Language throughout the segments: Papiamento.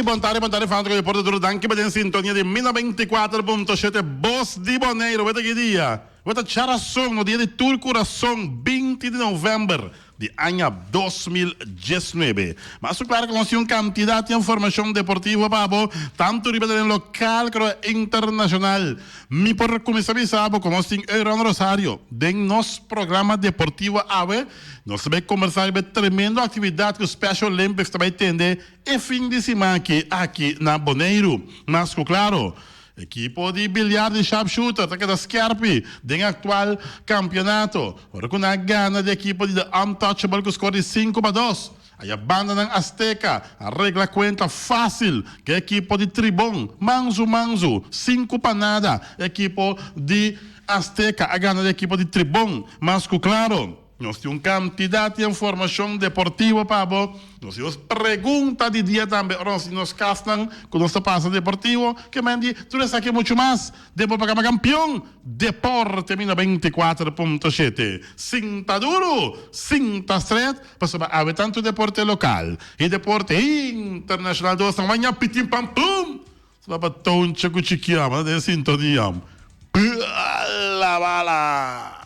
Bon tardi, bon tardi fanatico di Deporte Duro. Danki pa den sintonia di mi 94.7 Bos di Boneiru. Weta ki dia? Weta djarason, no dia di tur kurason, 20 di november di aña 2019. Mas ku klaro ku nos tin un kantidat di informashon deportivo pa bo, tantu riba teren lokal komo internashonal. Mi por kuminsá bisa bo ku nos tin Euron Rosario den nos programa deportivo awe. Nos ta bai kombersá riba e tremendo aktividat ku Special Olympics ta bai tende e fin di siman aki aki na Boneiru. Mas ku klaro, ekipo di biliar di Sharpshooter ta keda skèrpi den aktual kampionato ora ku nan a gana di ekipo di The Untouchable ku skor di 5-2. Aya bandanan Azteca a regla kuenta fásil ku e ekipo di Tribon, manzu manzu, 5-0. Ekipo di Azteca a gana di ekipo di Tribon, mas ku klaro. Nos tin un kantidat di informashon deportivo pa bo. Nos tin nos pregunta di dia tambe ora nos tin nos kasnan ku nos ta pasa deportivo. Ke men di tur esaki muchu mas den bo programa Kampion Deporte mi 94.7. Sinta duru, sinta stret, pasobra awe tantu deporte lokal i deporte internashonal dos nan waña pitin pam pum! Sba pa Toncha ku Chikiam a den sintonia. Bala bala!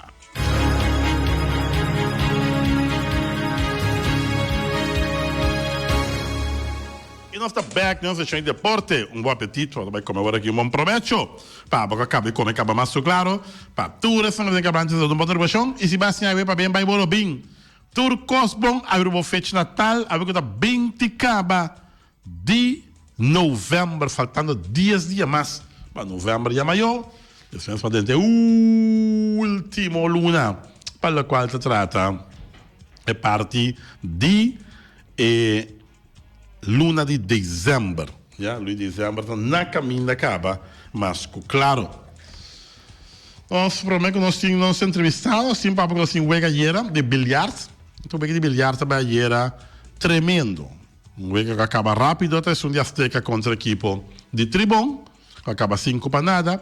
I nos ta bek den nos seshon di deporte. Un bon apetito. Nos ta bai kome awor aki. Un bon probecho pa bo ku a kaba di kome kaba mas su klaro. Pa tur esnan ku ta den kabranchi ta un bon ribashon. I si bo a siña awe pabien bai bo lo bin. Tur kos bon awe bo fecha natal awe ku ta 20 kaba Di november, faltando dies dia mas pa november ya mayo, despues pa den e ultimo luna pa locual ta trata e parti di e luna di december. Ya, luna di december ta na caminda caba, mas cu claro. Nos prome cu nos tin nos entrevistado, nos tin papia cu nos tin wega ayera di biljart. Enton wega di biljart ta bay ayera tremendo. Un wega ku a kaba rápido ta esun di Azteca kontra ekipo di Tribon, ku a kaba 5-0.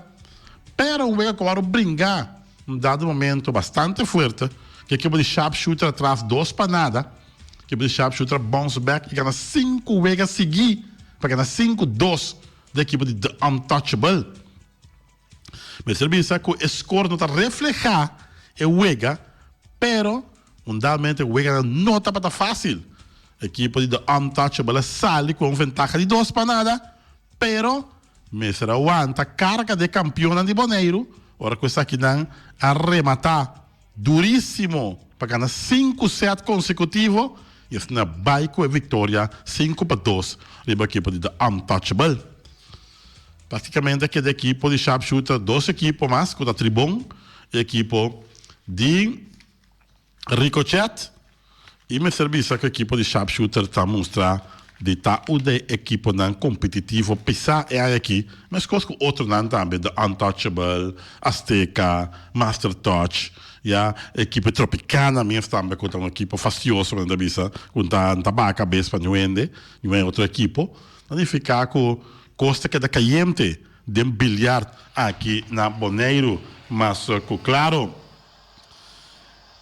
Pero un wega ku a wòrdu bringá un dado momento bastante fuerte, ku ekipo di Sharpshooter atras 2-0. Ekipo di Sharpshooter a bounce back i gana sinku wega siguí pa gana 5-2 di ekipo di The Untouchable. Mester bisa ku e skor no ta reflehá e wega, pero undalmente e weganan no tabata fásil. Ekipo di The Untouchable a sali ku un ventaha di 2-0, pero mester a wanta karga di e kampionnan di Boneiru ora ku esakinan a rematá durísimo pa gana sinku sèt konsekutivo i asina bai ku e viktoria 5-2 riba ekipo di The Untouchable. Praktikamente a keda ekipo di Sharpshooter dos ekipo mas ku ta Tribon i ekipo di Ricochet i mester bisa ku ekipo di Sharpshooter ta mustra di ta un di e ekiponan kompetitivo pesa e aña aki meskos ku otronan tambe The Untouchable, Azteca, Master Touch ya ekipo Tropicana mes tambe ku ta un ekipo fastioso men ta bisa ku ta baha kabes pa niun hende niun otro ekipo ta nifiká ku Kos ta keda kayente den biljart aki na Boneiru, mas ku klaro.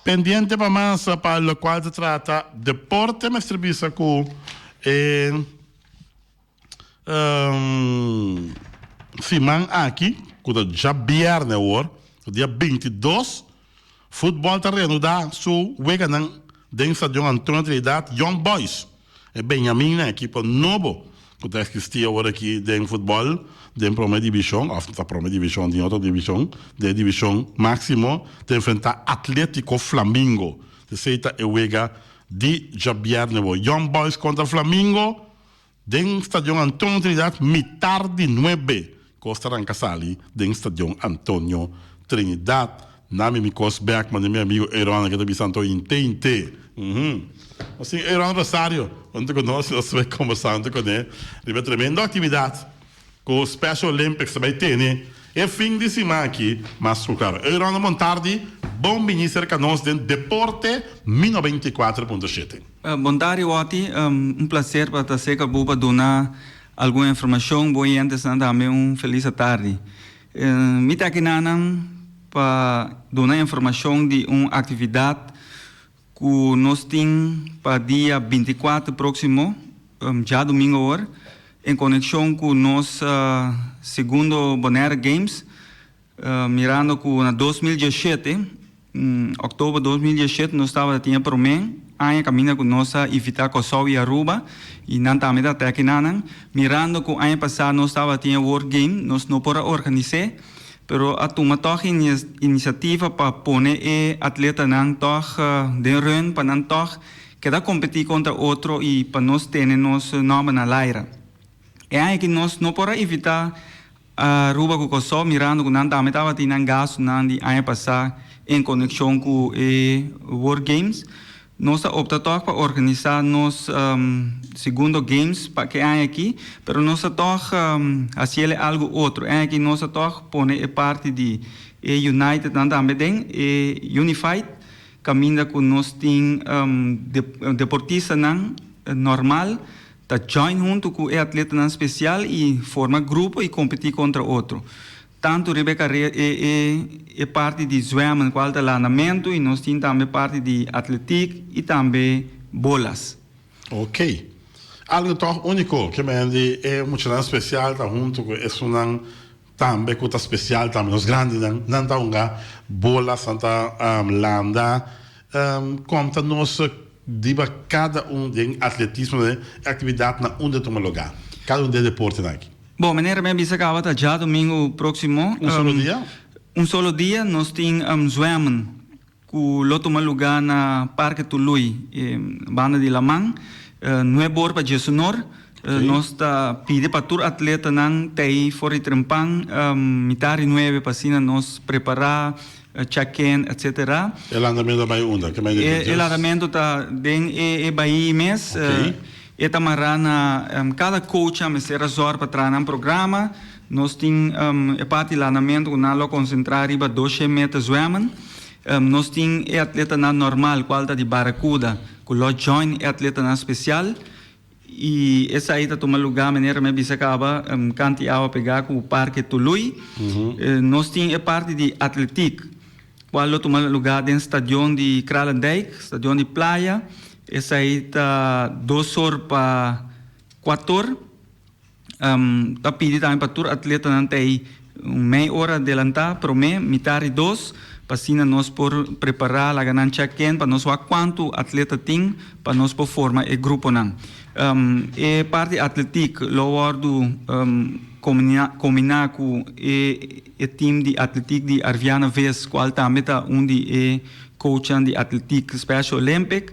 Pendiente pa mas pa lokual ta trata deporte mester bisa ku e siman aki ku ta djabièrnè awor, dia 22, futbòl ta reanudá su weganan den Stadion Antonio Trinidad Young Boys. E Benjaminnan, ekipo nobo ku ta eksistí awor aki den futbòl den promé divishon, òf no ta promé divishon, tin otro divishon, den e divishon máksimo, ta enfrentá Atlético Flamingo. Esei ta e wega di djabièrnè bo. Young Boys kontra Flamingo den Stadion Antonio Trinidad mitar di nuebe. Kos ta ranka sali den Stadion Antonio Trinidad. Nami mi kos bek manda mi amigo Aaron ke ta bisa anto inte inte. Uhum. Nos tin Aaron Rosario hunto ku nos, nos ta bai kombersa hunto kuné riba tremendo aktividat ku Special Olympics ta bai tene e fin di siman aki. Mas ku klaro Aaron bon tardi, bon bini serka nos den Deporte Mi 94.7. Bon tardi Watty, un placer pa ta serka bo pa duna algun informacion, bo oyentesnan tambe un feliz atardi. Mi ta akinanan pa duna informacion di un actividad cu nos tin pa dia 24 proximo, djadomingo awor. en konekshon ku nos segundo Bonaire Games, mirando ku na 2017, òktober 2017 nos tabata tin e promé aña kaminda ku nos a invitá Kòrsou i Aruba i nan tambe ta tèki nan. Mirando ku aña pasá nos tabata tin e World Game, nos no por a organis'é, pero a tuma tòg inisiativa pa pone e atletanan tòg den run pa nan tòg keda kompetí kontra otro i pa nos tene nos nòmber na laira. E aña aki nos no por a invitá Aruba ku Kòrsou mirando ku nan tambe tabatin nan gastunan di aña pasá en konekshon ku e World Games. Nos a opta tòg pa organisá nos segundo Games pa ke aña aki, pero nos a tòg hasiel e algu otro. E aña aki nos a tòg pone e parti di e United nan tambe den e Unified. Kaminda ku nos tin deportistanan normal ta join huntu ku e atletanan spesial i forma grupo i kompetí kontra otro. Tantu riba e kare e e e parti di zwemmen kual ta landamentu i nos tin tambe parti di atletiek i tambe bolas. Ok. Algu tòg úniko ke men di e muchanan spesial ta huntu ku esunnan Tambe ku ta spesial tambe nos grandinan nan ta hunga bolas nan ta landa konta nos diba kada un den atletismo den e aktividat na unda tuma lugá kada un den deportenan aki. Bon meneer mi a bisa kaba ta djadomingo proksimo. Un solo dia? Un solo dia nos tin zwemmen Ku lo tuma lugá na Parke Tului, banda di laman, nuebor pa djesunor. Nos ta pidi pa tur atletanan t'ei for di trempan mitar di nuebe pa asina nos prepará, check-in, etcetera. E landamentu ta bai unda? Ke bai den E landamentu ta den e bahí mes. E ta mará na kada coach a mester a zòrg pa traha nan programa. Nos tin e parti landamentu ku nan lo konsentrá riba doshe meter zwemmen. Nos tin e atletanan normal kual ta di Barracuda ku lo join e atletanan spesial i esei ta tuma lugá manera mi a bisa kaba kanti awa pegá ku Parke Tului. Nos tin e parti di atletiek kual lo tuma lugá den stadion di Kralendijk, stadion di Playa. Esei ta dos or pa kuator. Ta pidi tambe pa tur atletanan ta ei un mei ora adelantá, promé, mitar di dos, pa asina nos por prepará, laga nan check in pa nos wak kuantu atleta tin pa nos por forma e gruponan. E parti atletiek lo wòrdu kombiná ku e e team di atletiek di Arviana Ves, kual tambe ta un di e coachnan di atletiek Special Olympic,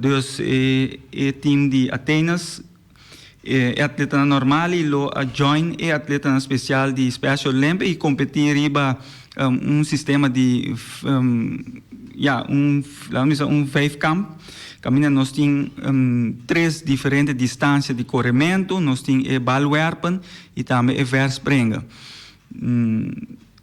dus e e team di Athenas. E atletanan normal i lo a join e atletanan spesial di Special Olympic i kompetí riba un sistema di ya un laga mi bisa un vijfkamp kaminda nos tin tres diferente distansia di korementu, nos tin e balwerpen i tambe e verspringen.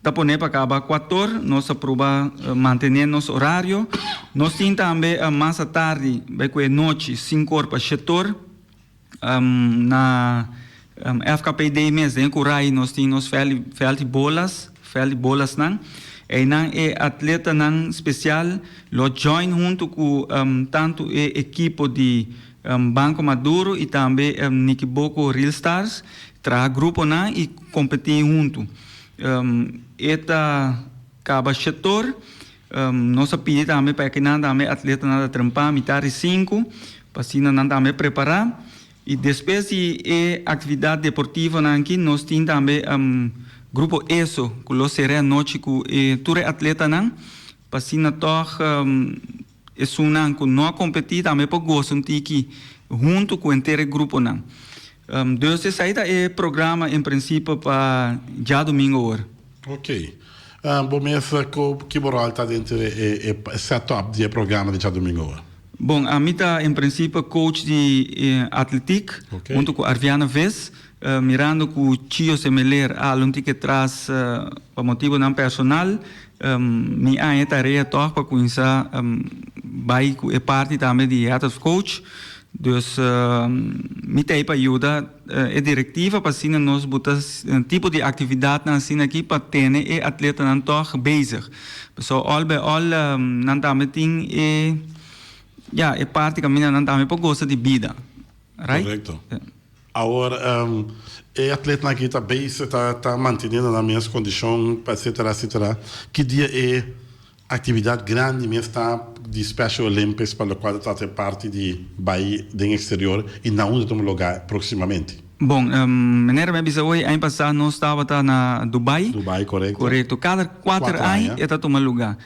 Ta pone pa kaba kuator, nos a proba mantené nos orario. Nos tin tambe mas atardi, bai ku e nochi, sinkor pa shetor, na FKPD mes den Kurai nos tin nos vèlt di bolas, vèlt di bolasnan. Einan e atletanan spesial lo join huntu ku tantu e ekipo di Banco Maduro i tambe Nikiboko Real Stars, traha gruponan i kompetí huntu. E ta kaba shetor. Nos a pidi tambe pa ekinan tambe atletanan ta trempa mitar di sinku pa asina nan tambe prepará. I despues di e aktividat deportivonan aki nos tin tambe grupo ESO ku lo sera anochi ku e tur e atletanan pa asina tòg Esunnan ku no a kompetí tambe por gosa un tiki huntu ku henter e gruponan. Dus esei ta e programa en prinsipio pa djadumingu awor. Ok. Bo mes ku ki bo ròl ta denter e setup di e programa di djadumingu awor? Bon, ami ta en prinsipio coach di atletiek huntu ku Arviana Ves. Mirando ku Chio Semeler a hala un tiki atras pa motibunan personal, mi a haña tarea tòg pa kuminsá bai ku e parti tambe di head of coach. Dus mi ta ei pa yuda e direktiva pa asina nos buta tipo di aktividatnan asina aki pa tene e atletanan tòg bezig. Pasobra òl bai òl nan tambe tin e ya e parti kaminda nan tambe por gosa di bida, right? Korekto. Awor e atletnan aki ta bezig ta ta manteniendo nan mes kondishon etcetera etcetera. Ki dia e aktividat grandi mes ta di Special Olympics pa lokual ta trata e parti di bai den eksterior i na unda ta tuma lugá proksimamente? Bon, manera mi a bisa hoy, aña pasá nos tabata na Dubai. Dubai, korekto. Korekto. Kada kuater aña e ta tuma lugá.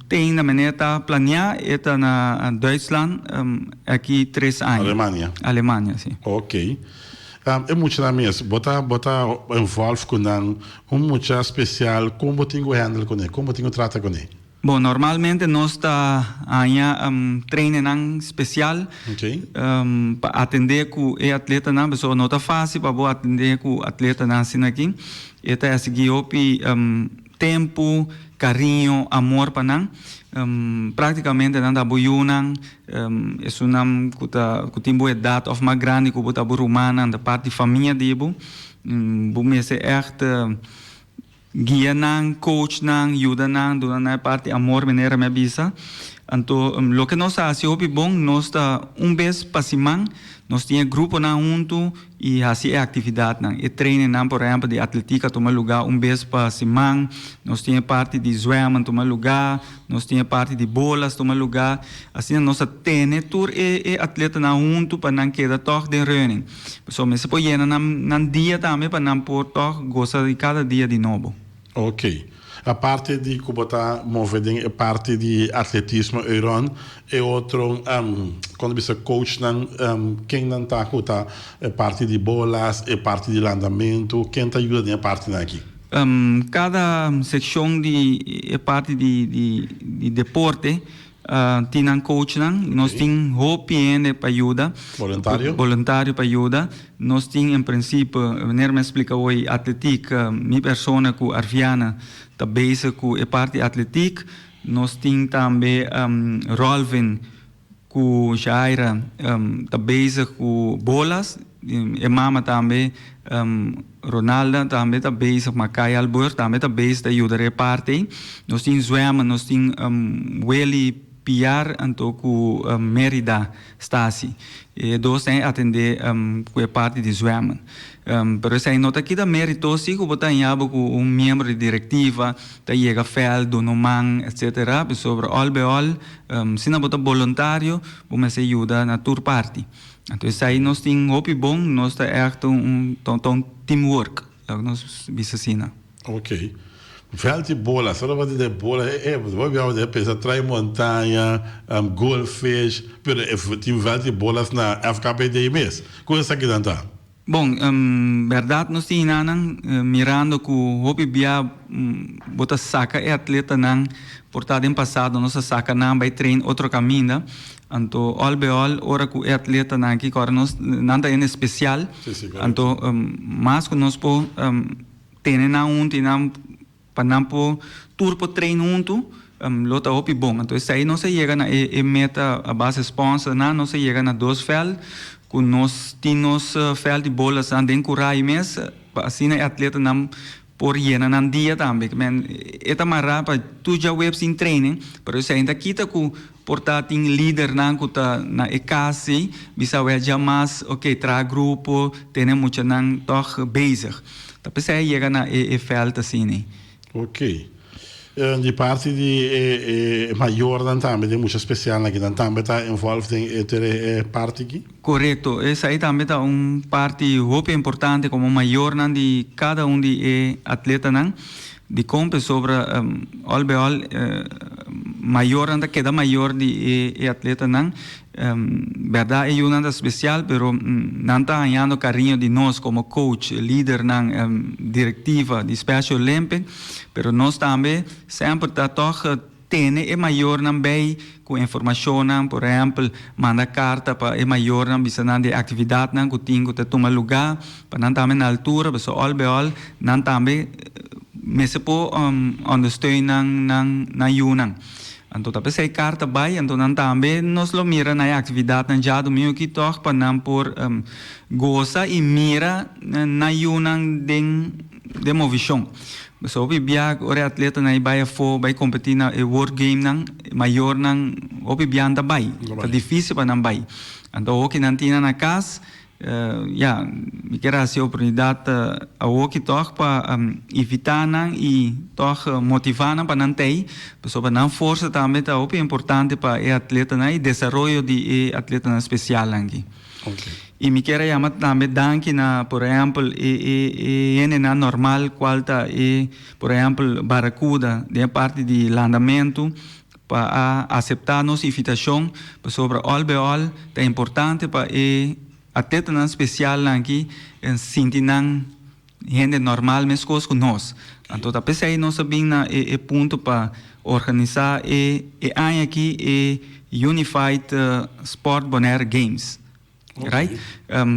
Te ainda manera ta planea e ta na Duitsland aki tres aña. Alemania. Alemania, si. Ok. E muchanan mes, bo ta bo ta involve ku nan, un mucha spesial, kon bo tin ku handle kuné? Kon bo tin ku trata kuné? Bon, normalmente nos ta haña trainernan spesial pa atendé ku e atletanan, pasobra no ta fásil pa bo atendé ku atletanan asina aki. E ta esigi hopi Tempu, kariño, amor pa nan. Práktikamente nan ta bo yunan, esunnan ku ta ku tin bo edat òf mas grandi ku bo ta bo rumannan, ta parti famia di bo. Bo mester ègt guia nan, coach nan, yuda nan, duna nan e parti amor manera mi a bisa. Anto loke nos ta hasi hopi bon, nos ta un bes pa siman nos tin e gruponan huntu i hasi e aktividatnan. E trainingnan por ehèmpel di atletik a tuma lugá un bes pa siman, nos tin e parti di zwèmen tuma lugá, nos tin e parti di bolas tuma lugá. Asina nos a tene tur e e atletanan huntu pa nan keda tòg den running. Pasobra mester por yena nan nan dia tambe pa nan por tòg gosa di kada dia di nobo. Ok. Aparte di ku bo ta move den e parti di atletismo Euron, e otro kon ta bisa coachnan ken nan ta ku ta e parti di bolas, e parti di landamentu, ken ta yuda den e partinan aki? Kada sekshon di e parti di di deporte Tin nan coachnan, nos tin hopi hende pa yuda. Boluntario? Boluntario pa yuda. Nos tin en principe, wanneer mi a splica hoy, atletiek, mi persona cu Arviana ta bezig cu e parti atletiek. Nos tin tambe Rolvin cu Jaira ta bezig cu bolas. E mama tambe, Ronalda tambe ta bezig, Makai Albert tambe ta bezig ta yuda den e parti ei. Nos tin zwemmen, nos tin Willy Piar anto ku Merida Stasi. E dos ta atendé ku e parti di zwemmen. Pero esei no ta kita merito si ku bo ta haña bo ku un miembro di direktiva ta yega vèlt, duna un man, etsetera. Pasobra òl be òl, si na bo ta boluntario, bo mester yuda na tur parti. Anto esei nos tin hopi bon, nos ta echt un ta un teamwork, laga nos bisa asina. Ok. Veld di bola, solo pa di bola, e e bo bia bo pensa trai montaña, goldfish, pero e tin veld di bolas na FKPD mes. Con esakinan ta? Bon, bèrdat nos tin hinanan mirando ku hopi bia bo ta saka e atletanan por ta den pasado nos a saka nan bai train otro kaminda anto òl be òl ora ku e atletanan aki kòrda nos nan ta hende spesial anto mas ku nos por tene nan huntu i nan Pa nan por tur por train huntu lo ta hopi bon. Anto esei nos a yega na e meta a base sponsornan nos a yega na dos veld ku nos tin nos veld di bolasnan den Kurai mes pa asina e atletanan por yena nan dia tambe. E ta mará pa tur djaweps tin training pero esei ta kita ku por ta tin lidernan ku ta na e kas ei bisa wè djamas ok traha grupo tene muchanan tòg bezig. Ta p'esei a yega na e e vèlt asina. Ok. Di parti di e e mayornan tambe den mucha spesialnan aki nan tambe ta involved den e tere e parti aki? Korekto. Esei tambe ta un parti hopi importante komo mayornan di kada un di e atletanan. Dikon? Pasobra òl be òl mayornan ta keda mayor di e e atletanan. Berdad e yunan ta special pero nan ta hañando cariño di nos como coach, lidernan, directiva di Special Olympic pero nos tambe semper ta toch tene e mayornan bay cu informacionnan, por ehempel manda carta pa e mayornan bisa nan di e actividadnan cu tin cu ta tuma lugar pa nan tambe na altura pasobra ol be ol nan tambe mester por ondersteun nan nan yunan. Anto ta p'esei karta bai, anto nan tambe nos lo mira na e aktividatnan djadumingu aki tòg pa nan por gosa i mira nan yunan den den movishon. Pasobra hopi bia ora e atletanan ei bai afó bai kompetí na e World Gamenan, mayornan hopi bia nan ta bai, ta difísil pa nan bai. Anto hoki nan tin nan na kas. Ya, mi kier hasi oportunidat awoki tòg pa invitá nan i tòg motivá nan pa nan t'ei, pasobra nan forsa tambe ta hopi importante pa e atletanan i desaroyo di e atletanan spesialnan aki. I mi kier a yama tambe danki na por ehèmpel e e e hendenan normal kual ta e por ehèmpel Barracuda den e parti di landamentu pa a aseptá nos invitashon pasobra òl be òl ta importante pa e atletanan spesialnan aki sinti nan hende normal meskos ku nos. Anto ta p'esei nos a bin na e punto pa organisá e e aña aki e Unified Sport Bonaire Games. Right?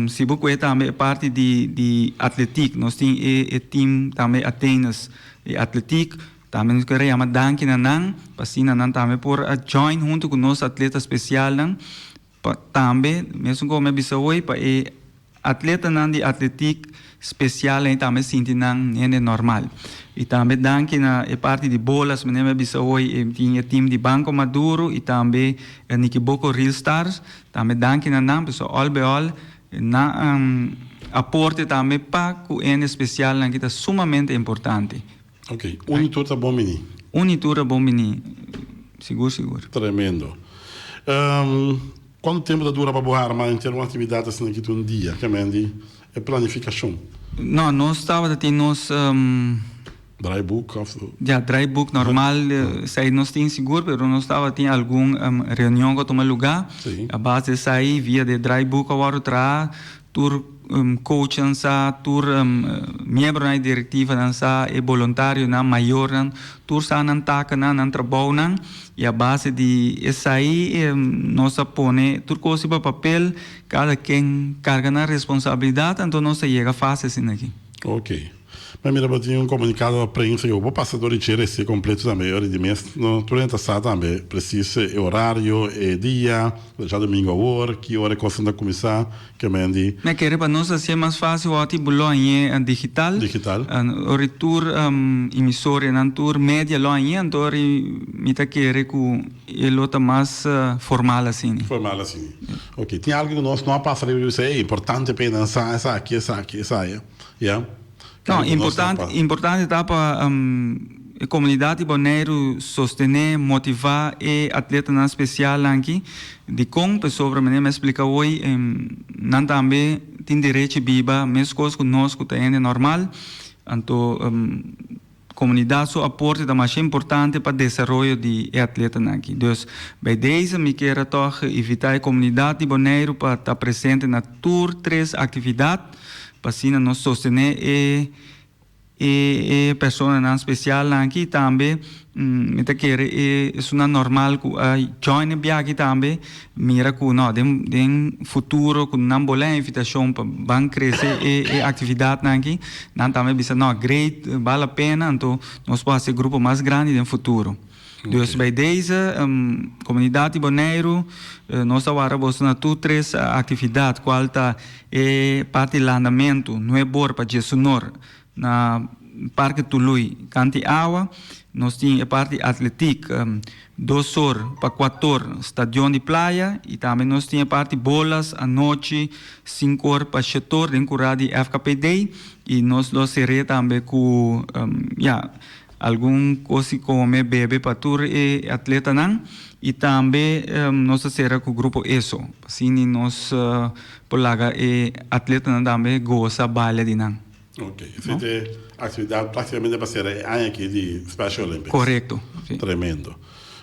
Si bo kue tambe e parti di di atletiek, nos tin e e team tambe Athenes di atletiek, tambe nos kere yama danki na nan, pa asina nan tambe por a join hunto ku nos atleta spesialnan, pa tambe, mesun komo mi a bisa hoy, pa e atletanan di atletiek spesial ei tambe sinti nan hende normal. I tambe danki na e parti di bolas, manera mi a bisa hoy, e tin e team di Banco Maduro i tambe Nikiboko Real Stars, Tambe danki na nan pasobra ol be ol nan aporte tambe pa ku hende spesialnan aki ta sumamente importante. Ok, un i tur ta bon bini. Un i tur ta bon bini, sigur sigur. Tremendo. Kuantu tempu ta dura pa bo harma henter un aktividat asina aki tur un dia? Ke men di e planifikashon. No, nos tabata tin nos. Draaiboek of. Ja, draaiboek normal esei nos tin sigur, pero nos tabatin algun reunion ku a tuma lugá. A base di esei via di e draaiboek a wòrdu traha, tur coachnan sa, tur miembronan di direktivanan sa, e boluntarionan, mayornan, tur sa nan takanan, nan trabounan. I a base di esei nos a pone tur kos riba papel, kada ken karga nan responsabilidat, anto nos a yega fase asina aki. Oké. Mi a mira bo tin un komunikado pa prensa ku bo pasa dor di dje resi kompleto tambe ora di mes no tur hende ta sa tambe presis e orario e dia djadumingu awor ki ora e kosnan ta kuminsá ke men di. Mi a kere pa nos hasié mas fásil wou bo lo hañ'é digital. Digital. Ora di tur emisoranan tur media lo hañ'é anto ora mi ta kere ku e lo ta mas formal asina. Formal asina. Oke tin algu ku nos no a pasa riba di bisa ey importante pa e nan sa esaki esaki esaya. Ya. No, importante, importante ta pa e komunidat di Boneiru sostené, motivá e atletanan spesialnan aki. Dikon? Pasobra manera mi a splika hoy, nan tambe tin derechi biba meskos ku nos ku ta hende normal. Anto Comunidad su aporte ta masha importante pa desaroyo di e atletanan aki. Dus bij deze mi kier a tog invita e comunidad di Boneiru pa ta presente na tur tres actividad pa asina nos sostene e e personanan specialnan aki y tambe mi ta kere e esunnan normal cu a join e biaha aki tambe Mira ku no, den den futuro ku nan bo lei invitashon pa ban krese e e aktividatnan aki, nan tambe bisa no, great, bal la pena, anto nos por hasi e grupo mas grandi den futuro. Dus bij deze, komunidat di Boneiru, nos ta wara boso na tur tres aktividat, kual ta e parti landamentu, nuebor pa djesunor, Na Parke Tului, Kanti Awa, nos tin e parti atletiek, dos or pa kuator, Stadion di Playa, i tambe nos tin e parti bolas, anochi, sinku or pa shetor den kurá di FKPD, i nos lo ser'é tambe ku, ya, algun kos di kome, bebe pa tur e atletanan, i tambe nos ta sera ku Grupo Eso, asina nos por laga e atletanan tambe gosa baile di nan. Ok, esei ta e actividad practicamente pa cera e aña aki di Special Olympics. Correcto, si. Tremendo.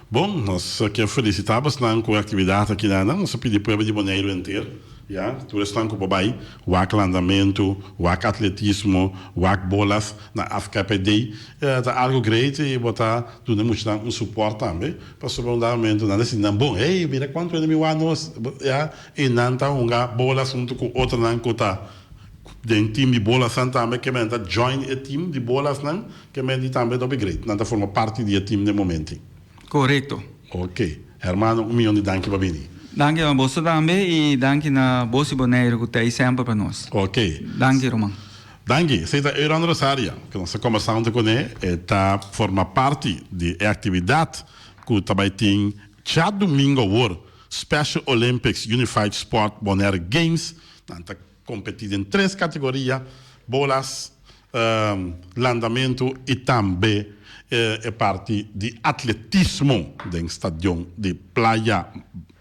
Bon, nos kier felicita bosnan cu e actividad aki nan. Nos a pidi pueblo di Boneiru enter, ya, tur esnan cu por bay wak landamentu, wak atletismo, wak bolas na AFKPD. Ta algo great y bo ta duna e muchanan un support tambe, pasobra un dado momento nan ta sinti nan bon, hey, mira cuanto hende mi wak nos, ya, y nan ta hunga bolas hunto cu otronan cu ta Den team di bolasnan tambe ke men ta join e team di bolasnan ke men di tambe ta hopi great. Nan ta forma parti di e team den momenti. Korekto. Ok. Hermano un miyon di danki pa bini. Danki na boso tambe i danki na Bos i Boneiru ku ta ei semper pa nos. Ok. Danki ruman. Danki. Esei ta Euron Rosaria ku nos ta kombersá huntu kuné. E ta forma parti di e aktividat ku ta bai tin djadumingu awor, Special Olympics Unified Sport Bonaire Games. Nan ta. kompetí den tres kategoria, bolas, landamentu i tambe e parti di atletismo den stadion di Playa.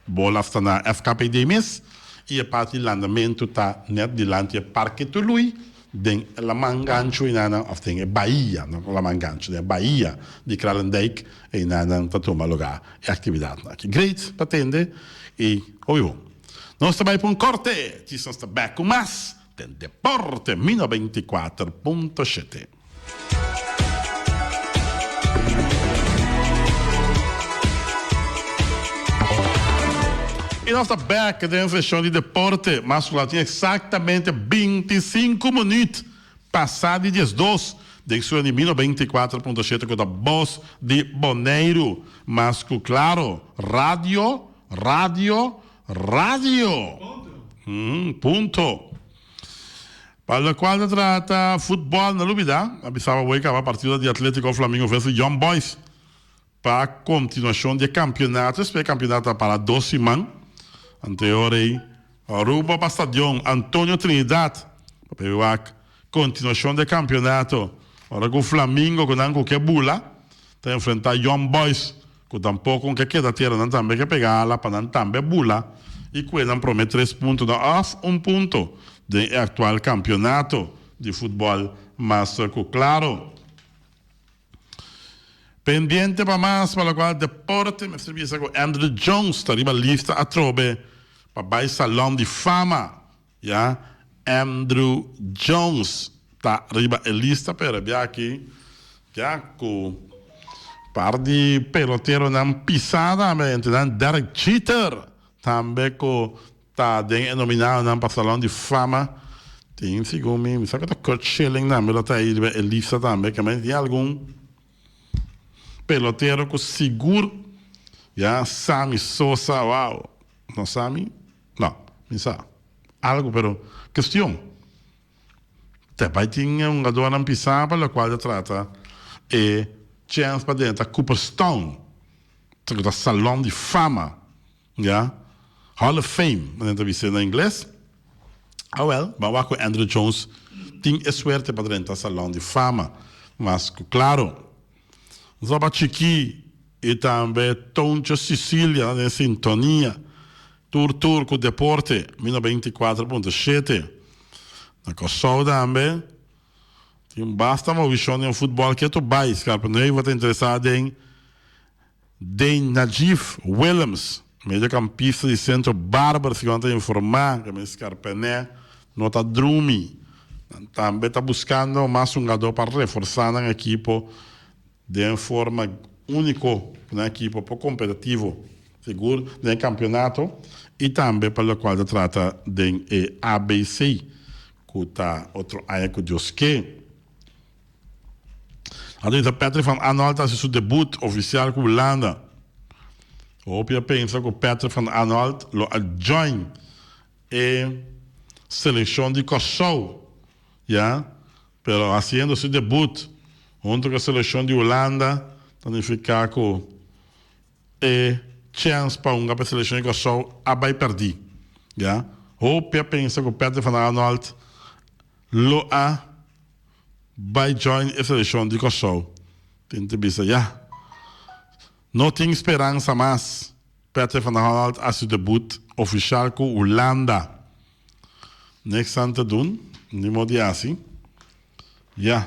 Bolas ta na FKPD mes i e parti di landamentu ta nèt dilanti e Parke Tului den e laman ganchu einanan òf den e bahia, no laman ganchu, den e bahia di Kralendijk einanan ta tuma lugá e aktividatnan aki. Great pa tende i hopi bon. Nos ta bai pa un korte, djis nos ta bèk ku mas den Deporte Mi 94.7. I nos ta bèk den seshon di deporte mas ku tin eksaktamente 25 minüt pasá di 12 den sura di Mi 94.7 ku ta Bos di Boneiru. Mas ku klaro, radio, radio, radio! Punto. Pa locual ta trata futbol no lubida, a bisa awor caba partido di Atletico Flamingo versus Young Boys pa continuacion di e campeonato. Espe e campeonato a para dos siman anterior ey Aruba pa stadion Antonio Trinidad pa p'e wak continuacion di e campeonato ora cu Flamingo cu nan cu ke bula ta enfrenta Young Boys. Ku tampoko un ke keda tera nan tambe ke pega ala pa nan tambe bula i kue nan prome tres puntonan òf un punto den e aktual kampionato di futbòl mas ku klaro. Pendiente pa mas pa lokual deporte mester bisa ku Andruw Jones ta riba lista atrobe pa bai Salon di Fama. Ya, Andruw Jones ta riba e lista pero e bia aki ya cu par di peloteronan pisa tambe, entre nan Derek Jeter tambe cu ta den e nominadonan pa Salon di Fama. Tin segun mi, mi sa cu ta Curt Schilling tambe lo ta ahi riba e lista tambe, kende tin algun pelotero cu sigur ya, Sammy Sosa, wow, no Sammy? No, mi sa algo pero kestion ta bai tin e hungadornan pisa pa lokual ta trata e chèns pa drenta Cooperstown ku ta salon di fama ya Hall of Fame manera ta bis'é na ingles awèl ban wak ku Andruw Jones tin e suerte pa drenta salon di fama mas ku klaro Zoba Chikí i tambe Toncho Cicilia den sintonia. Tur tur ku deporte, mi 94.7. Na Kòrsou tambe tin basta movishon den futbòl ketu bai. Skarpenheuvel ta interesá den den Najif Willems, mediokampista di Sentro Barber, segun nan ta informá. Ku Skarpenè no ta drumi. Nan tambe ta buskando mas hungadó pa reforsá nan ekipo den forma úniko ku nan ekipo por kompetitivo sigur den e kampionato i tambe pa lokual ta trata den e ABC ku ta otro aña ku Dios ke. Anto ta Patrick van Anholt a hasi su debut ofisial ku Hulanda. Hopi a pensa ku Patrick van Anholt lo a join e selekshon di Kòrsou ya, pero hasiendo su debut hunto ku e selekshon di Hulanda ta nifiká ku e chèns pa hunga pa e selekshon di Kòrsou a bai pèrdí ya. Hopi a pensa ku Patrick van Anholt lo a bai join e selekshon di Kòrsou. Tin ta bisa ya, no tin speransa mas. Patrick van Anholt a su debut ofishal ku Hulanda. Niks aan te doen, ni mo di hasi. Ya.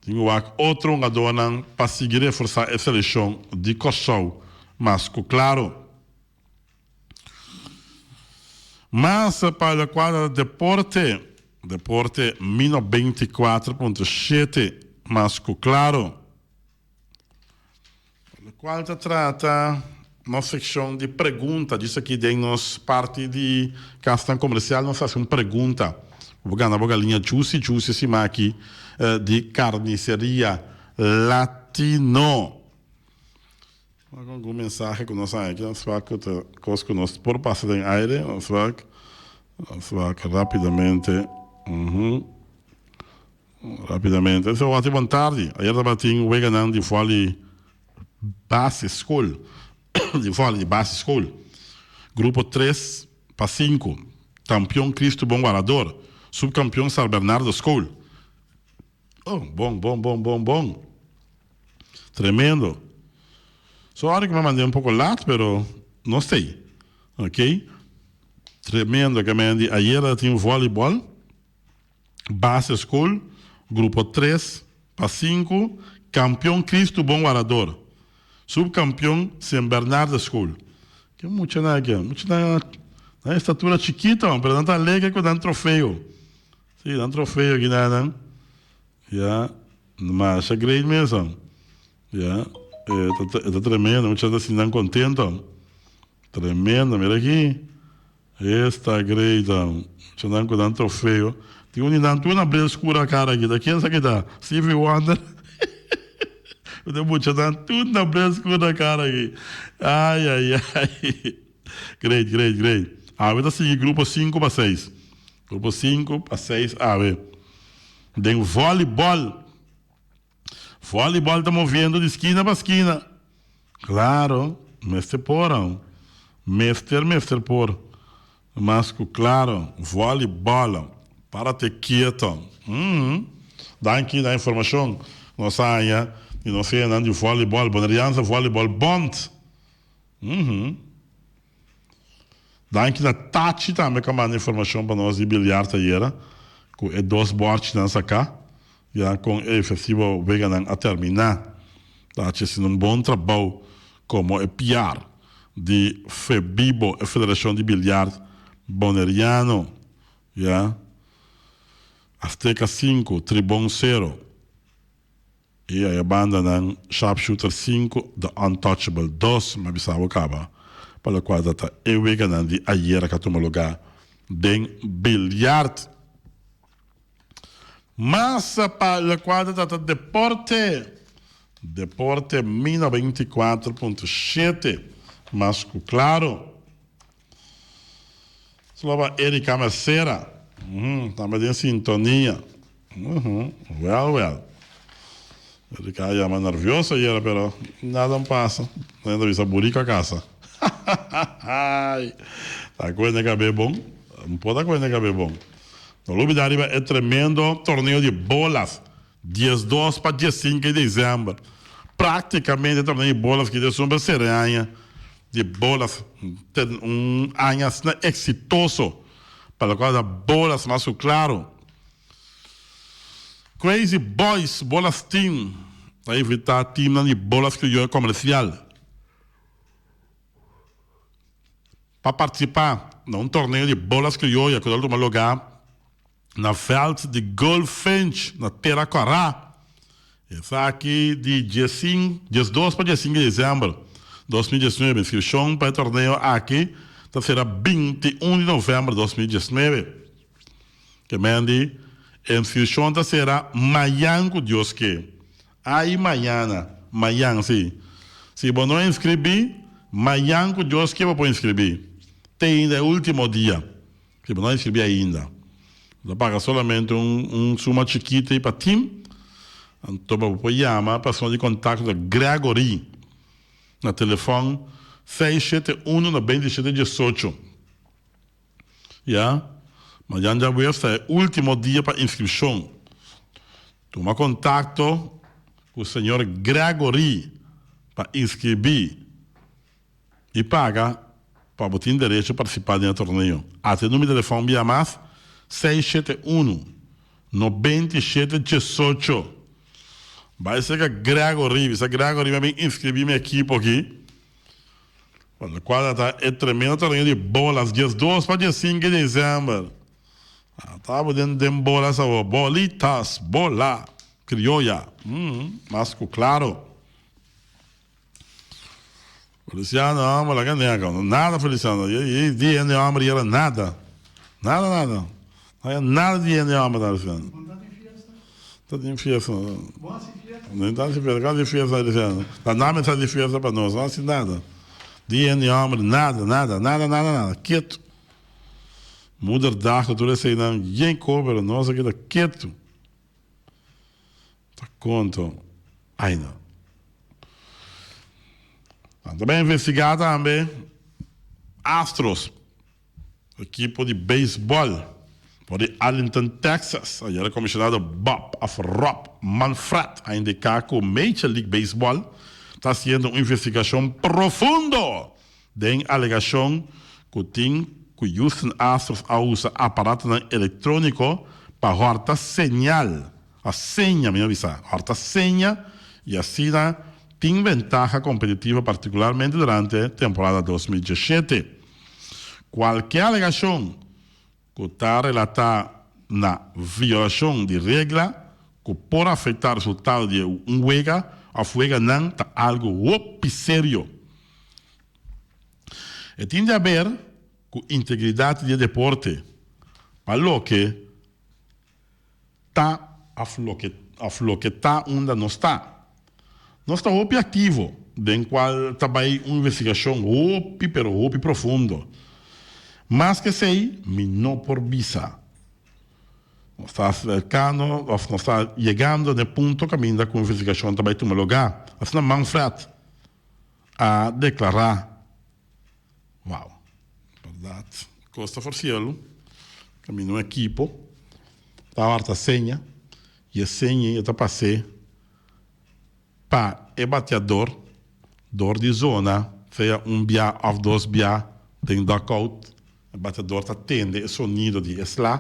Tin ku wak otro hungadónan pa sigui reforsá e selekshon di Kòrsou mas ku klaro. Mas pa lokual ta deporte, deporte mino 24.7 mas ku klaro. Lokual ta trata nos sekshon di pregunta, djis aki den nos parti di kasnan komersial nos hasi un pregunta. Bo gana bo galiña juicy juicy sima aki di Carniceria Latino. Wak algun mensahe ku nos haña aki, nos wak ku ta kos ku nos por pasa den aire, nos wak, nos wak rapidamente, uhum. Rapidamente, Esei wak tin bon tardi. Ayer tabatin weganan di vòli base skol, di vòli di base skol, grupo tres pa sinku. Kampion Cristo Bon Warador, subkampion Sar Bernardo School. Oh, bon, bon, bon, bon, bon. Tremendo. Sorry ku mi a mand'é un poko lat, pero nos t'ei. Ok. Tremendo ke men di ayera ta tin volleyball, base school, grupo tres pa sinku, kampion Cristo Bon Warador, subkampion Sint Bernardo School. Ke muchanan aki? Muchanan nan estatura chikito, pero nan ta alegre ku nan trofeo. Si, nan trofeo aki nan nan. Ya, masha great mes. Ya, e ta e ta tremendo, mucha ta sinti nan contento. Tremendo, mira aki. Esta great. Mucha nan cu nan trofeo. Tin un di nan tur na bril scur a cara aki. Ta ken esaki ta? Stevie Wonder? Cu den mucha nan tur na bril scur na cara aki. Ay ay ay. Great, great, great. Awe ta sigui grupo sinku pa seis. Grupo sinku pa seis awe. Den volleyball. Volleyball ta moviendo di skina pa skina. Claro, mester por aun. Mester, mester por. Mas cu claro, volleyball. Parate kieto. Uhmm. Danki na informacion nos a haña di nos hendenan di volleyball. Bonerianse Volleyball Bond. Uhmm. Danki na Tachi tambe ku a manda informashon pa nos di biljart ayera ku e dos bòrchinan saká ya kon e efektivo weganan a terminá. Tachi a hasiendo un bon trabou komo e PR di Febibo, e federashon di biljart boneriano ya. Azteca sinku, Tribon sero. I aya bandanan Sharpshooter sinku, The Untouchable dos, mi a bisa bo kaba, pa lokual ta ta e weganan di ayera ku a tuma lugá den biljart. Mas pa lokual ta trata deporte, deporte mi 94.7, mas ku klaro. Sloba Erika Mercera, tambe den sintonia. Well, well. Erika a yama nervioso ayera, pero nada no pasa. Nan ta bisa burico a casa. Ta cuenta cabe bon. No por ta cuenta cabe bon. No lubida riba e tremendo torneo di bolas. 12 pa 15 di december. Practicamente e torneo di bolas ki ta esun pa sere aña. Di bolas ten un aña asina exitoso pa locual ta bolas mas cu claro. Crazy Boys Bolas Team ta invita teamnan di bolas crioyo comercial pa participa na un torneo di bolas crioya cu ta tuma lugar na veld di Goldfinch na Tera Kòrá. Esaki di 12 pa 15 di desèmber 2019. Inskripshon pa e torneo aki ta sera 21 di novèmber 2019. Ke men di e inskripshon ta sera mayan ku Dios ke. Ai mañana, mayan si. Si bo no inskribí, mayan ku Dios ke bo por inskribí. Te ainda e último dia. Si bo no a inscribi ainda, bo ta paga solamente un un suma chikito ei pa team, anto bo por yama persona di contacto ta Gregory na telefon 671 97 18. Ya, mañan djaweves ta e ultimo dia pa inscripcion. Tuma contacto cu señor Gregory pa inscribi. I paga pa bo tin derecho partisipá den e torneo. Ata e numero di telefòn bia mas, 671 97 18. Bai serka Gregory, bisa Gregory mi a bin inskribí mi ekipo aki. Pa lokual ta e tremendo torneo di bolas, 12 pa 15 di desèmber. Ata bo den den bolas awor, bolitas, bola krioya, mas ku klaro. Feliciano homber laga nega nada Feliciano y di hende homber yera nada nada nada no nada di hende homber ta Feliciano ta tin fiesta no ta hasi fiesta ka hasi fiesta Feliciano ta nami ta hasi fiesta pa nos no hasi nada di hende homber nada nada nada nada nada ketu moederdag tur eseinan yen ko pero nos a keda ketu. Ta konto aina. Nan ta bay investiga tambe Astros. Ekipo di beisbòl for di Arlington, Texas, ayera komisionado Bob òf Rob Manfred a indiká ku Major League Baseball ta hasiendo un investigashon profundo den alegashon ku tin ku Houston Astros a usa aparatonan elektróniko pa hòrta señal, òf seña mihó bisa, hòrta seña i asina tin bentaha kompetitivo partikularmente durante temporada 2017. Kualke alegashon ku ta relatá na violashon di regla ku por afektá resultado di un wega òf weganan ta algu hopi serio. E tin di haber ku integridat di e deporte pa loke ta òf loke òf loke ta unda nos ta. Nos ta hopi aktivo den kual ta bai un investigashon hopi pero hopi profundo. Mas ke esei mi no por bisa. Nos ta aserkando òf nos ta yegando na e punto kaminda ku investigashon ta bai tuma lugá, asina Manfred a deklará. Wow, bèrdat. Kos ta for sielu. Kaminda un ekipo ta warda seña i e seña ei ta pas'é pa e bateador dor di zona sea un bia òf dos bia den dugout. E bateador ta tende e sonido di e sla,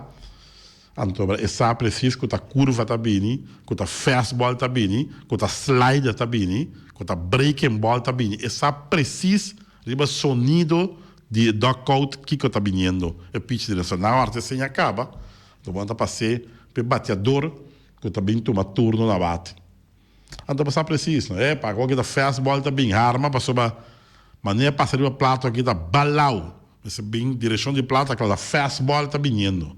anto e sa presis ku ta kurva ta bini, ku ta fastball ta bini, ku ta slider ta bini, ku ta breaking ball ta bini. E sa presis riba sonido di e dugout kiko ta biniendo e pitch di resto. Na ora e seña kaba, anto bo ta pas'é pa e bateador ku ta bin tuma turno na bate. Anto bo sa presis, no? Epa, awor ki ta fastball ta bin harma pasobra manera pasa riba plato aki ta balau. Mester bin direccion di plato akla ta fastball ta biniendo.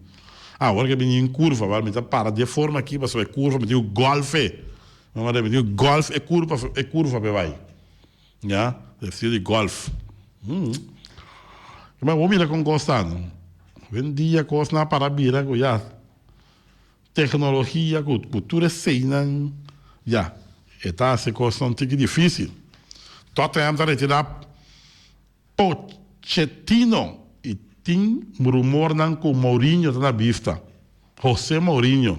Ah, awor ki a bini en curva, wèl mi ta para di e forma aki pasobra e curva mi tin ku golf e. Mi tin ku golf e curva e curva pa e bai. Ya, estilo di golf. Ma bo mira kon kos ta, no? Hoendia kosnan a para bira ku ya. Tecnologia cu cu tur eseinan ya e ta haci cosnan un tiki dificil. Tottenham ta retira Pochettino y tin rumornan cu Mourinho ta na bista. Jose Mourinho.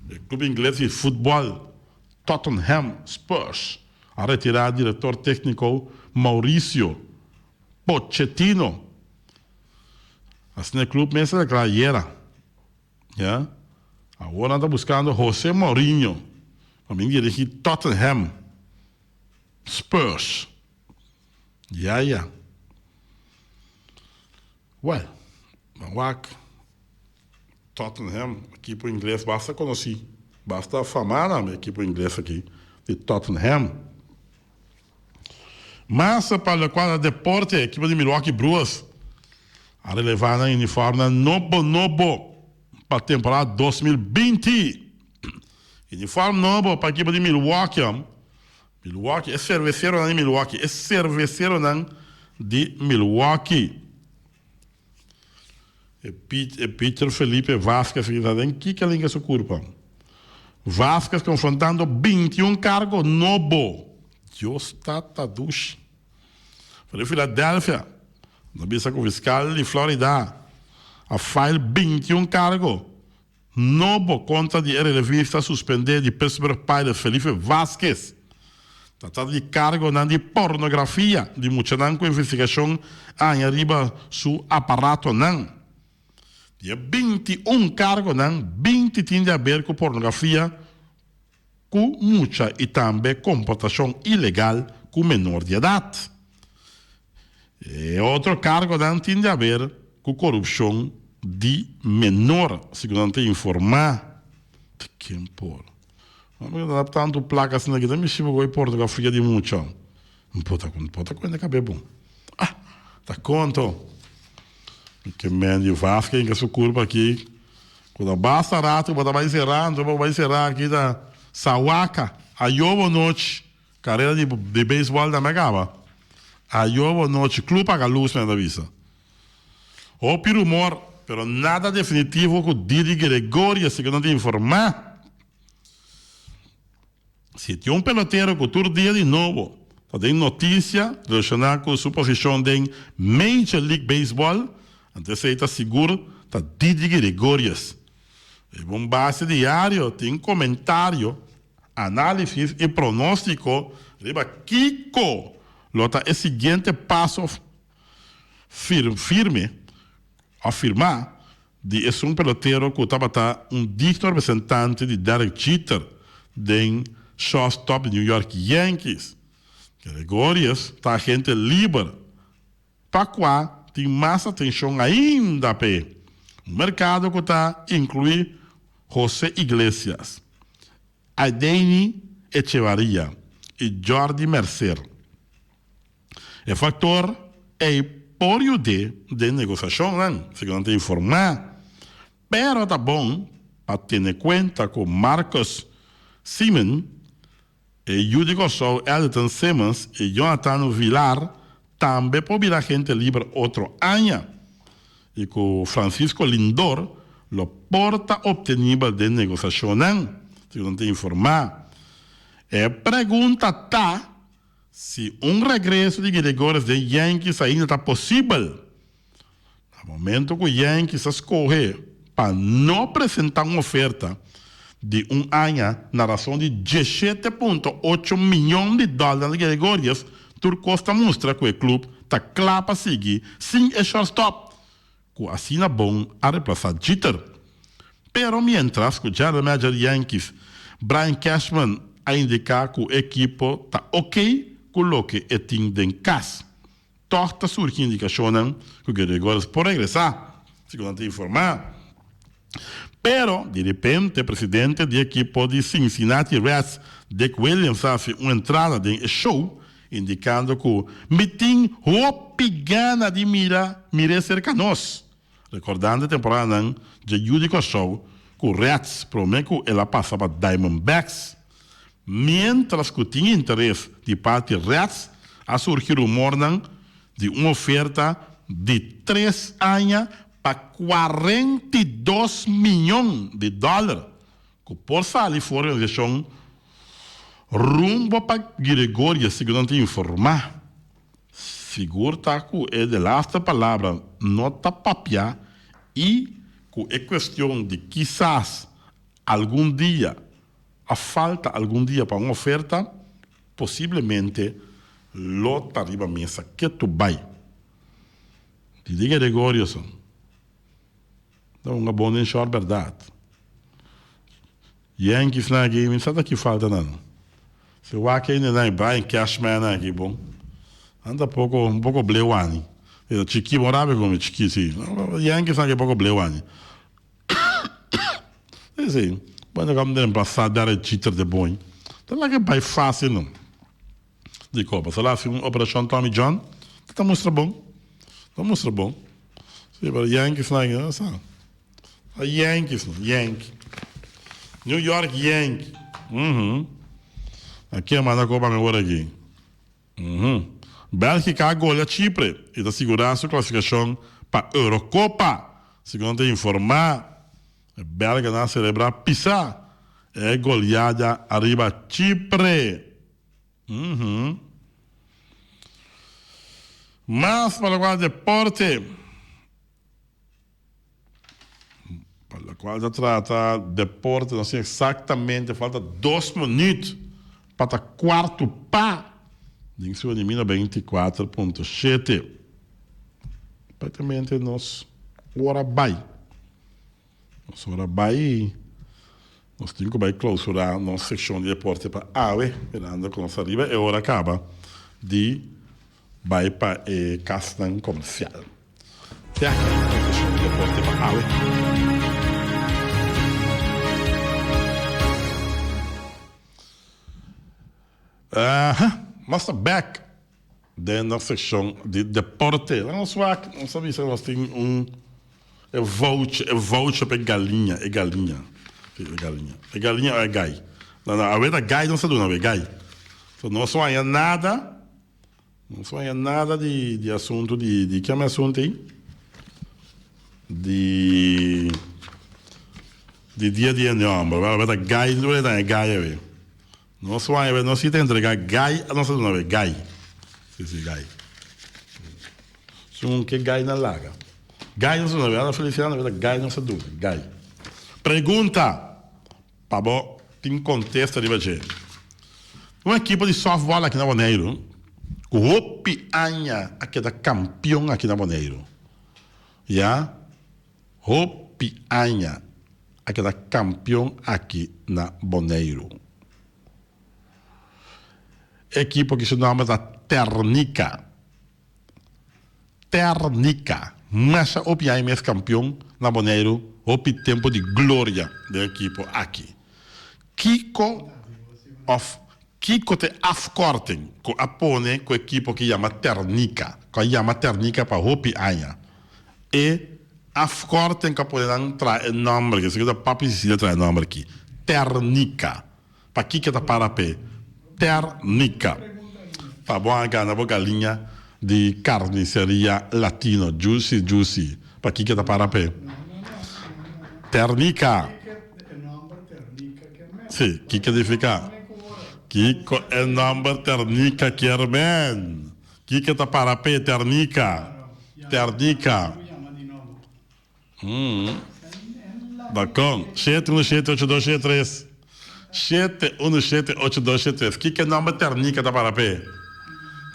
E club ingles di futbol Tottenham Spurs a retira director tecnico Mauricio Pochettino. Asina e club mes a declara ayera. Ya. Awor nan ta buskando Jose Mourinho pa bin dirigi Tottenham Spurs. Ya ya. Well, nan wak Tottenham, ekipo ingles basta konosí, basta famá tambe ekipo ingles aki di Tottenham. Mas pa lokual ta deporte, ekipo di Milwaukee Brewers a relevá nan uniformnan nobo nobo pa temporada 2020. Uniform nobo pa ekipo di Milwaukee. Milwaukee, e serveseronan di Milwaukee, e serveseronan di Milwaukee. E pitcher Felipe Vazquez aki ta den kiko a linka su kurpa. Vazquez konfrontando 21 kargo nobo. Dios tata dushi. For di Philadelphia, no bisa ku fiskal di Florida a file 21 kargo nobo kontra di e relevista suspendé di Pittsburgh Pirates Felipe Vazquez. Ta trata di kargonan di pornografia di muchanan ku investigashon a haña riba su aparatonan. Di e 21 kargonan, 20 tin di haber ku pornografia ku mucha i tambe komportashon ilegal ku menor di edat. E otro kargonan tin di haber ku korupshon di menor, segun nan ta informá. Ta ken por? Mami ta dap tantu plaka asina aki ta mishi bo ku e pornografia di mucha. No por ta no por ta kuenta kabe bon. Ah! Ta konto. Mi ke Mandy Vazquez hinka su kurpa aki ku ta basta rato bo ta bai será anto bo bai será aki ta sawaka. Ayo bo nochi. Karera di di beisbòl tambe a kaba. Ayo bo nochi. Club paga lus mi a ta bisa. Hopi rumor, pero nada definitivo ku Didi Gregorio segun nan ta informá. Si tin un pelotero ku tur dia di nobo ta den notisia relashoná ku su posishon den Major League Baseball, Anto esei ta sigur ta Didi Gregorius. Riba un base diario tin komentario, análisis i pronóstiko riba kiko lo ta e siguiente paso firme òf firmá di esun pelotero ku tabata un digno representante di Derek Jeter den shortstop di New York Yankees. Gregorius ta agente liber pa kua tin mas atenshon ainda p'e, un merkado ku ta inkluí Jose Iglesias, Adeiny Echevarria i Jordy Mercer. E faktor ei por yud'é den negosiashonnan, segun nan ta informá. Pero ta bon pa tene kuenta ku Marcus Semien, e yu di Kòrsou Elderton Simmons i Jonathan Villar tambe por bira agente liber otro aña i ku Francisco Lindor lo por ta optenibel den negosiashonnan, segun nan ta informá. E pregunta ta Si un regreso di Gregorius den Yankees ainda ta posibel, na momento ku Yankees a skohe pa no presentá un oferta di un aña na rason di 17.8 miyon di dòler di Gregorius, tur kos ta mustra ku e klup ta kla pa sigui sin e shortstop ku asina bon a replasá Jeter. Pero miéntras ku general manager Yankees Brian Cashman a indiká ku e ekipo ta oké ku loke e tin den kas, tòg ta surgi indikashonnan ku Gregorius por regresá, segun nan ta informá. Pero di repente presidente di ekipo di Cincinnati Reds Dick Williams a hasi un entrada den e show indikando ku mi tin hopi gana di mira mir'é serka nos, rekordando e temporadanan dje yu di Kòrsou ku Reds promé ku el a pasa pa Diamondbacks. Miéntras ku tin interes di parti Reds a surgi rumornan di un oferta di tres aña pa 42 miyon di dòler ku por sali for di organisashon rumbo pa Gregoria, segun nan ta informá. Sigur ta ku e delaste palabra no ta papia i ku e kuestion di kisas algun dia a falta algun dia pa un oferta, posiblemente lo ta riba mesa ketu bai. Didi Gregorio son. Ta hunga bon den short berdad. Yankees nan aki mi sa ta ki falta nan. Si wak hende nan Brian Cashman nan aki bon. Nan ta poko un poko bleu ani. E ta chiki bon rabia ku mi chiki si. Yankees nan aki poko bleu ani. Si si. Bueno kam den pasa Derek Jeter de bon. Ta laga bai facil no. Di kopa. Sa la hasi un operashon Tommy John. Ta mustra bon. Ta mustra bon. Si, pero Yankees nan aki, sa. A Yankees no, Yankee. New York Yankee. Mhm. Aki a manda kopa mi ora aki. Mhm. Bélgica a golia Chipre i ta sigurá su klasifikashon pa Eurocopa. Segun ta informá, e belganan a selebrá pisá e goliada ariba Chipre. Uhum. Mas pa lokual deporte, pa lokual ta trata deporte, no sé exactamente, falta dos minuut pa ta kuartu pa den su elimina 24.7. Prácticamente nos ora bai. Nos ora bai, nos tin ku bai klousurá nos sekshon di deporte pa awe, mirando ku nos ariba e ora kaba di bai pa e kasnan komersial. Te aki nos sekshon di deporte pa awe. Aha, nos ta bèk Den nos seccion di deporte. Laga nos wak, nos a bisa nos tin un e voucher, e voucher pa e galiña, e galiña. Si, e galiña. E galiña o e gai. No, no, awe ta gai nos a duna awe, gai. So nos no haña nada, nos no haña nada di di asuntu di di kiami asuntu ei? Di di dia di hende homber. Awe ta gai, nos a duna e gai awe. Nos waya be nos si ta entrega gai a nos a duna be gai si si gai si un ke gai na laga. Gai nos a duna. Ana Feliciano a bisa gai nos a duna. Gai. Pregunta pa bo tin kontesta riba dje. Un ekipo di sòftbòl aki na Boneiru ku hopi aña a keda kampion aki na Boneiru. Ya. Hopi aña a keda kampion aki na Boneiru. E ekipo ki su nòmber ta Ternica. Ternica. Masha hopi aña mes kampion na Boneiru, hopi tempu di gloria den e ekipo aki. Kiko òf kiko ta e afkòrting ku a pone ku e ekipo ki yama Ternica, ku a yama Ternica pa hopi aña? E afkòrting ku a pone nan traha e nòmber aki, esaki ta Papi Cecilia traha e nòmber aki, Ternica. Pakiko ta para p'e Ternica? Pa bo a gana bo galiña di Carniceria Latino Juicy Juicy. Pakiko ta para p'e Ternica? Si, kiko nifica? Kiko e nomber Ternica kier men? Kiko ta para p'e Ternica? Ternica. Bakon. 7178273. 7178273. Kiko e nomber Ternica ta para p'e?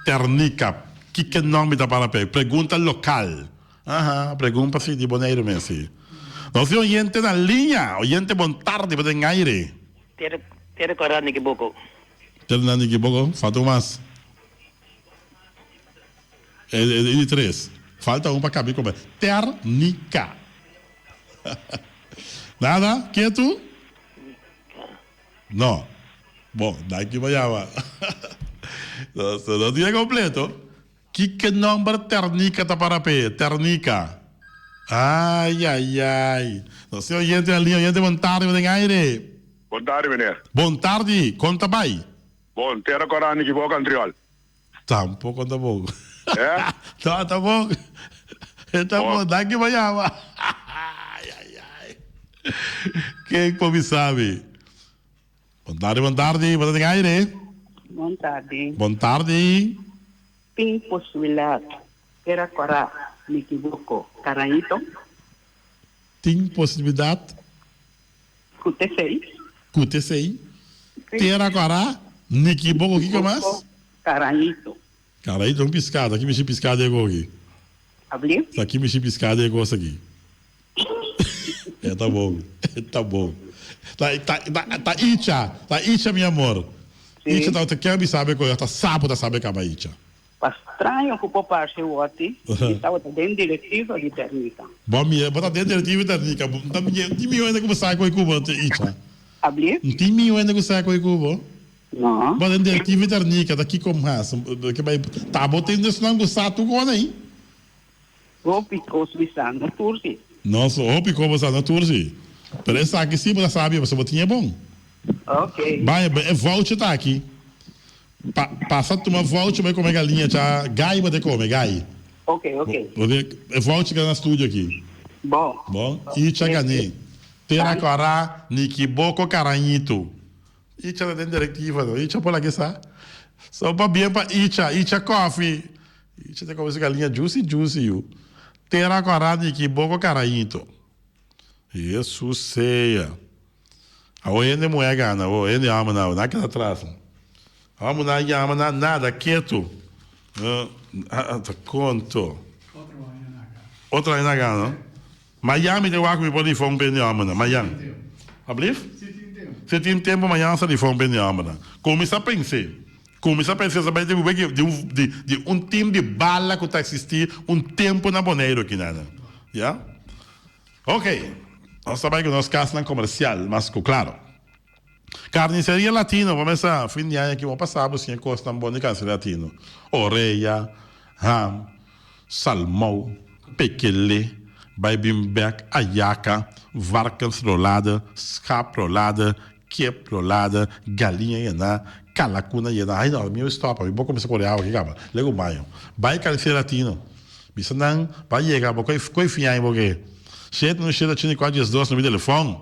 Ternica. Kiko e nomber ta para p'e? Pregunta lokal. Aha, pregunta si di Boneiru mes si. Nos tin oyente na liña. Oyente bon tardi, bo den aire. Tera tera kora Nikiboko. Tera na Nikiboko, falta un mas. E di tres. Falta un pa kabi kome. Ternica. Nada? Ketu? No. Bon, danki pa yama. Nos no tin e kompleto. Kiko nomber Ternica ta para p'e? Ternica. Ai, ai, ai. Nos tin oyente na liña. Oyente, bon tardi. Bo den aire. Bon tardi, meneer. Bon tardi. Kon ta bai? Bon, tera kora Nikiboka Antriol. Tampoco tampoco. Eh? No, tampoco. Tampoco. Danki pa yama. Ay, ay, ay. Ken por mi sabi? Bon tardi, bon tardi. Bo ta den aire? Bon tardi. Bon tardi. Tin posibilidad Tera Kora, mi equivoco, Carañito? Tin posibilidad. Ku t'esei. Ku t'esei. Tera kòrá, Nikiboko kiko mas? Karañito. Karañito un piskado. Aki mishi piskado e koki. Abli? Sa ki mishi piskado e kos aki. E ta bon. E ta bon. Ta ta ta Icha. Ta Icha mi amor. Icha ta ta ken bisa be koyo ta sapo ta sabe kaba Icha. Pa straño ku por parse wòti, mi tabata den direktiva di Ternica. Bo mira, bo ta den direktiva di Ternica. Bo ta mira, tin mihó hende ku bo sa ku e ku bo, Icha? Abli? Tin mihó hende ku sa ku e ku bo? No. Bo den direktiva di Ternica, ta kiko mas? Ke bai, ta bo tin esnan ku sa tur kos ei? Hopi kos bisa, no tur si. No, so hopi kos bo sa, no tur si. Pero esaki si bo ta sabi, pasobra bo tin e bon. Ok. Bai, e voucher ta aki. Pa pasa tuma voucher bai come galiña cha gai bo te come gai. Ok ok. Bo te e voucher keda na studio aki. Bon. Bon icha gané. Tera kora nikiboko karañito. Icha ta den directiva no. Icha por laki sa. So pabien pa icha. Icha koffie. Icha ta come su galiña juicy juicy yu. Tera kora nikiboko karañito. Hesus sea. Awo hende muhé a gana awo, hende hòmber nan awo, nan a keda atras. Hòmber nan a yama nan nada, ketu. Ta konto. Otro aña nan a gana no? Mayan mi ta wak mi por rifon pa hende hòmber nan, mayan. Ablief? Si tin tempu mayan sa rifon pa hende hòmber nan. Kuminsá pens'é, kuminsá pens'é sa bai di un di un tim di bala ku ta eksistí un tempu na Boneiru aki nan, ya. Ok, nos ta bai ku nos kasnan komersial mas ku klaro. Karniseria Latino, bo mester fin di aña aki bo pasa bo siña kosnan bon di karniseria latino. Oreya, ham, salmou, pekele, bai bin bek, ayaka, varkensrolade, schaprolade, kiprolade, galiña yená, kalakuna yená. Ai no, mi a stòp, mi por kuminsá kore awa aki kaba. Legu baño. Bai karniseria latino. Bisa nan, Ba yega, bo koe koe fiain bo ke? 717 84 12 na mi telefon.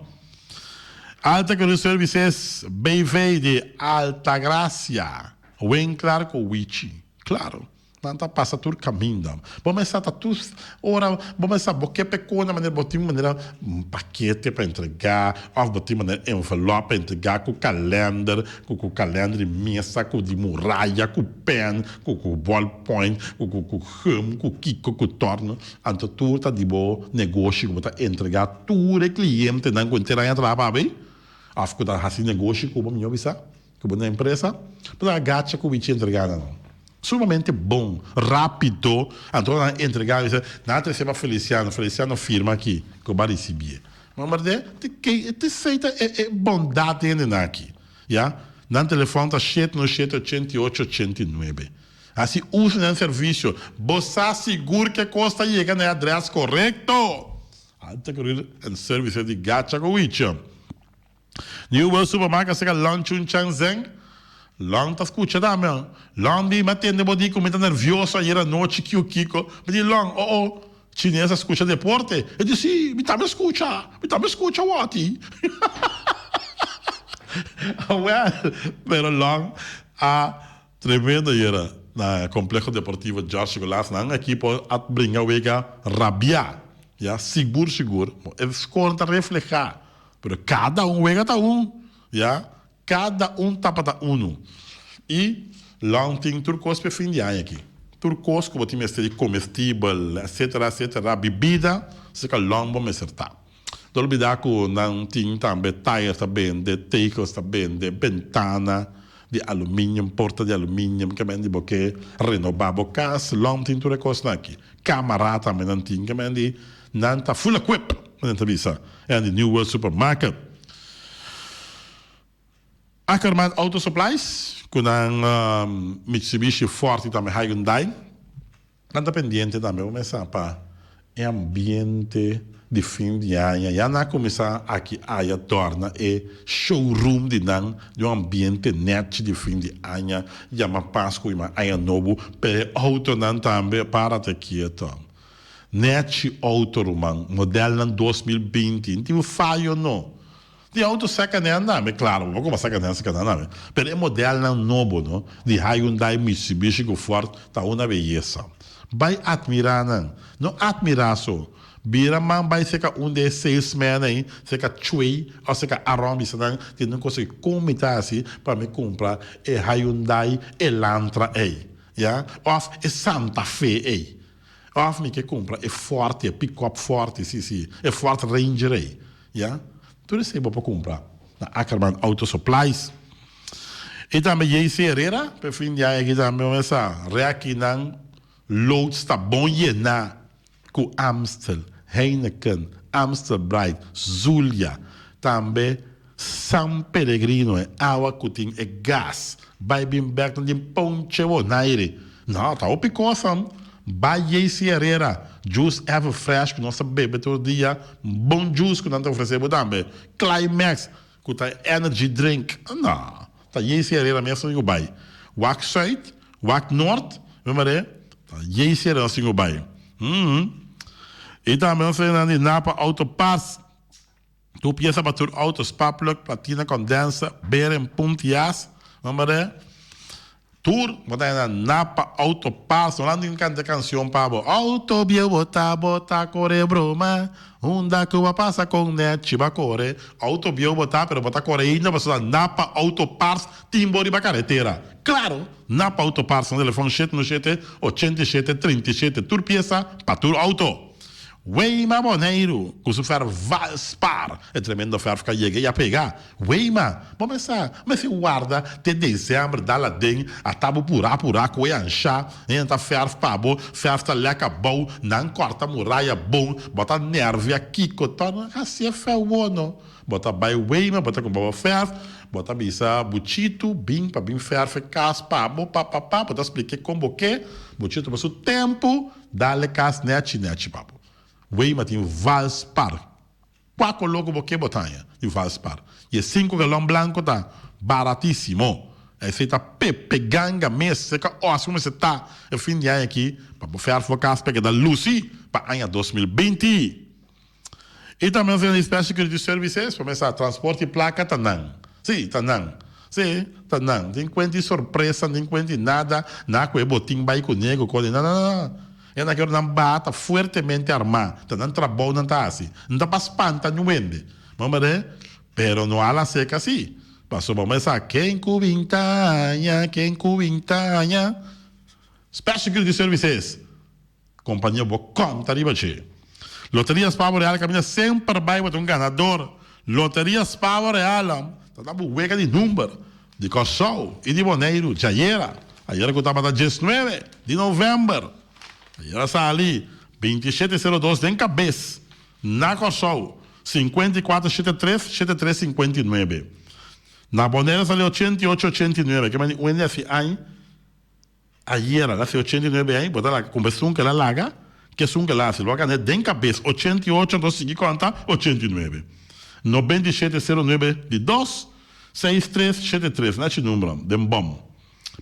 Alta Cruz Services BV di Altagracia, Winklar ku Wichi. Claro. Nan ta pasa tur kaminda. Bo mester ta tur ora bo mester bo ke pekó na manera bo tin manera un pakete pa entregá òf bo tin manera envelòp pa entregá ku kalènder ku ku kalènder di mesa ku di muraya ku pèn ku ku bòlpòint ku ku ku gum ku kiko ku tòrno. Anto tur ta di bo negoshi ku bo ta entregá tur e klientenan ku henter aña traha pa bo òf ku ta hasi negoshi ku bo mihó bisa. Ku bo na empresa, bo ta agacha ku wichi entregá nan. Sumamente bon, rápido, anto nan entregá bisa, nan a trese pa Feliciano, Feliciano firma aki ku bo a risibié. Ma berdé, te kei, te esei ta e e bondat di hendenan aki, ya. Nan telefòn ta shete no shete ochenta i ocho ochenta i nuebe. Hasi uso di nan servisio, bo sa sigur ku e kos ta yega na e adrès korekto. Alta Courier and Service di gacha ku wichi. New World Supermarket seka Long Chun Chang Zeng. Long ta skucha tambe. Long di, mi a tende bo di ku mi ta nervioso ayer anochi kiu kiko. Mi di Long, oh oh, chines a skucha deporte? E di, si, mi tambe skucha, mi tambe skucha wòti. Awèl, pero Long a tremendo ayer na Complejo Deportivo George Golas. Nan ekipo a bringa wega rabiá, ya, sigur sigur. E score ta reflehá Pero kada un wega ta un, ya, kada un tapa ta unu. I Long tin tur kos p'e fin di aña aki. Tur kos ku bo tin mester di komestibel, etsetera, etsetera, bibida, seka Long bo mester ta. No olbida ku nan tin tambe tires ta bende, tegels ta bende, bentana di aluminium, porta di aluminium, ke men di bo ke renobá bo kas, Long tin tur e kosnan aki. Kamara tambe nan tin, ke men di nan ta full equip, nan ta bisa. En di New World Supermarket. Ackerman Auto Supplies ku nan Mitsubishi, Ford i tambe Hyundai. Nan ta pendiente tambe bo mester pa e ambiente di fin di aña. Ya nan a kuminsá aki aya dòrna e showroom di nan di un ambiente nèchi di fin di aña. Yama Pasku i Aña Nobo pero e outonan tambe para te kieto. Nechi auto ruman, modelnan 2020, no tin fayo no. Tin auto second hand tambe, claro, bo por cumpra second hand second hand tambe, pero e modelnan nobo no, di Hyundai, Mitsubishi cu Ford ta una beyesa. Bay admira nan, no admira so, bira man bay cerca un di e salesman ey, cerca Chuey of cerca Aron bisa nan tin un cosa cu con mi ta haci pa mi cumpra e Hyundai Elantra ey, ya, of e Santa Fe ey. Of mi ke kumpra e Forte, e pick-up Forte, si, si, e Ford Ranger ei, ya. Tur esei bo por kumpra na Ackerman Auto Supplies. I tambe JC Herrera, p'e fin di aña aki tambe bo mester reakinan loods ta bon yená ku Amstel, Heineken, Amstel Bright, Zulia, tambe San Pellegrino, e awa ku tin e gas. Bai bin bek nan tin ponche Bonaire. No, ta hopi kosan. Bai JC Herrera, juice ever fresh ku nos ta bebe tur dia, bon juice ku nan ta ofrece bo tambe. Climax, ku ta energy drink. No, ta JC Herrera mes nan tin ku bai. Wak Zuid, wak Noord, mi mare, ta JC Herrera nos tin ku bai. I tambe nos ta di Napa Auto Parts. Tur piesa pa tur auto, sparkplug, platina, condenser, beren, punt, jas, nomber de tur bo ta na Napa Auto Parts. No nan tin canta cancion pa bo. Auto bieu bo ta, bo ta core broma, unda cu bo pasa con nechi bo a core. Auto bieu bo ta, pero bo ta core ainda pasobra Napa Auto Parts tin bo riba caretera. Claro! Napa Auto Parts na telefon shete no shete, 87 37 tur piesa pa tur auto. Weima Boneiru ku su fèrf Valspar, e tremendo fèrf ka yega i a pega. Weima, bo mester mester warda te desèmber dal aden, ata bo purá purá ku e anshá, e ta fèrf pa bo, fèrf ta lèk abou, nan kòrta muraya bon, bo ta nèrvia kiko ta hasié fèwó no. Bo ta bai Weima, bo ta kumpra bo fèrf, bo ta bisa Buchitu bin pa bin fèrf e kas pa bo, pa pa pa, bo ta splik'é kon bo ke, Buchitu pa su tempu. Dale kas nechi nechi papu. Wey ma tin Valspar. Kua koló ku bo ke bo ta haña di Valspar. I e sinku galòn blanko ta baratisimo. Esei ta pepe ganga mes. Seka os ku mester ta e fin di aña aki pa bo fèrf bo kas pa e keda lusi pa aña 2020. I tambe nos tene Special Security Services pa mester transporte plaka ta nan. Si, ta nan. Sí, ta nan. Tin kuenta di sorpresa, tin kuenta di nada, na ku e botin bai kuné ku kos di no, no, no. E nan kero nan baha ta fuertemente armá, ta nan trabou nan ta hasi. No ta pa spanta niun hende. Bo mira? Pero no a la seka si. Pasobra bo mester sa ken ku bin taña, ken ku bin taña. Special Security Services. Kompania bo konta riba dje. Loteria Spavo Real kaminda semper bai bo ta un ganador. Loteria Spavo Real ta da bo wega di number di Kòrsou i di Boneiru djayera. Ayera ku tabata diesnuebe di novèmber. Ayera sali bintishete sero dos den kabes na Kòrsou, sinkuenta i kuater shete tres shete tres sinkuenta i nuebe. Na Boneiru sali ochenta i ocho ochenta i nuebe. Ke mandi un hende hasi aña. Ayera, el a hasi 89 aña, bo ta laga kumpa esun ku el a laga ku esun ku el a hasi. Lo a gana den kabes 88, anto sigui konta 89. 97 09 di dos, seis tres shete tres, nachi number den bom.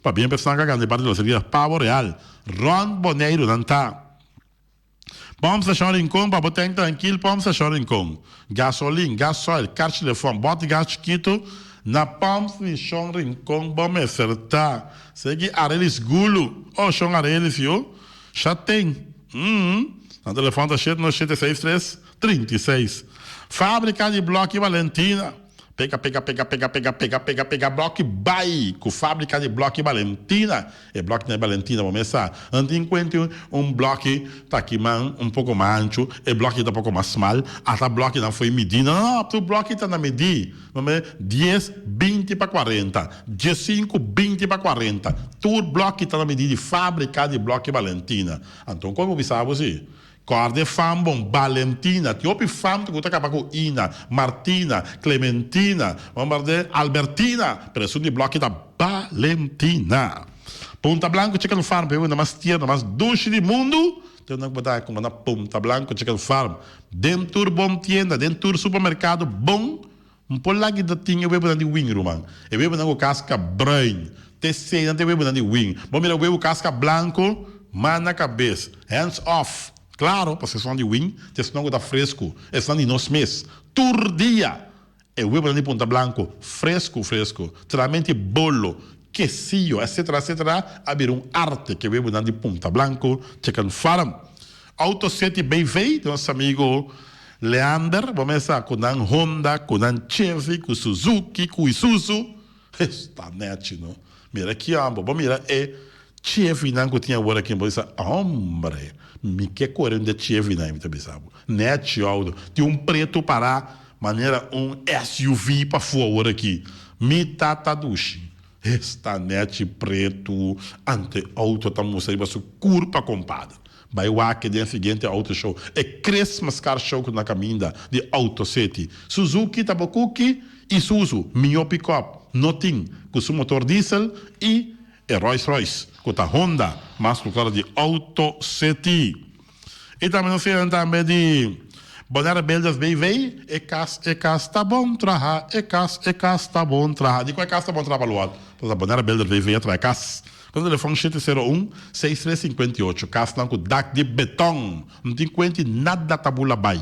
Pabia personal ku a gana di parti di Loteria Pavo Real rònt Boneiru nan ta. Pòmp Stashon Rincon pa bo tèn trankil Pòmp Stashon Rincon Gasolin, gasoil, karchi telefòn, bòt di gas chikitu Na Pòmp Stashon Rincon bo mester ta Sigui Arelis Gulu Oh Shon Arelis yu Sha ten Umm Nan telefòn ta shete no shete seis tres 36 Fábrika di Blòki Valentina Pega pega pega pega pega pega pega pega blòki bai ku fábrika di blòki Valentina. E blòkinan di Valentina bo mes sa. Nan tin kuenta un blòki ta aki man un poko mas anchu, e blòki ta poko mas smal, ata blòkinan fo'i midí. No no no, tur blòki ta na midí. Bo mira dies 20 pa 40, 15 20 pa 40. Tur blòki ta na midí di fábrika di blòki Valentina. Anto kon bo bisa bo si? Kòrda e fam bon, Balentina, tin hopi fam ku ta kaba ku ina, Martina, Clementina, bombardé, Albertina, pero esun di blòki ta Balentina. Punta Blanco Chicken Farm, pa e wenda mas tierno, mas dushi di mundu, te unda ku bo ta kumpra na Punta Blanco Chicken Farm. Den tur bon tienda, den tur supermerkado bon, Un por laki ta tin e webunan di wing, ruman. E webunan ku kaska bruin. Te eseinan ta e webunan di wing. Bo mira webu kaska blanku, man na kabes. Hands off. Klaro, pasobra esnan di wing ta esnan ku ta fresku. Esnan di nos mes. Tur dia e webunan di Punta Blanku fresku fresku. Tramente bolo, kesiyo, etcetera, etcetera a bira un arte ku e webunan di Punta Blanku Chicken Farm. Auto City BV di nos amigo Leander, bo mester sa ku nan Honda, ku nan Chevy, ku Suzuki, ku Isuzu. Esta nechi no. Mira ki homber, bo mira e Chevynan ku tin awor aki, bo bisa, hombre, mi ke kore un di e Chevynan, mi ta bisa bo. Nechi auto. Tin un pretu pará manera un SUV pafó awor aki. Mi tata dushi. Esta nechi pretu, ante auto ta mustra riba su kurpa, kompadre. Bai wak den e siguiente auto show, e Christmas car show ku na kaminda di Auto City. Suzuki ta bo kuki, Isuzu, mihó pick-up no tin, ku su motor diesel i e Rolls Royce ku ta Honda, mas ku klaro di Auto City. I tambe nos heren tambe di Bonaire Builders BV, e kas, e kas ta bon traha, e kas, e kas ta bon traha. Dikon e kas ta bon traha pa luar? Pasobra Bonaire Builders BV a traha e kas. Nos telefon shete sero un, seis tres sinkuenta i ocho. Kasnan ku dak di beton. No tin kuenti nada ta bula bai.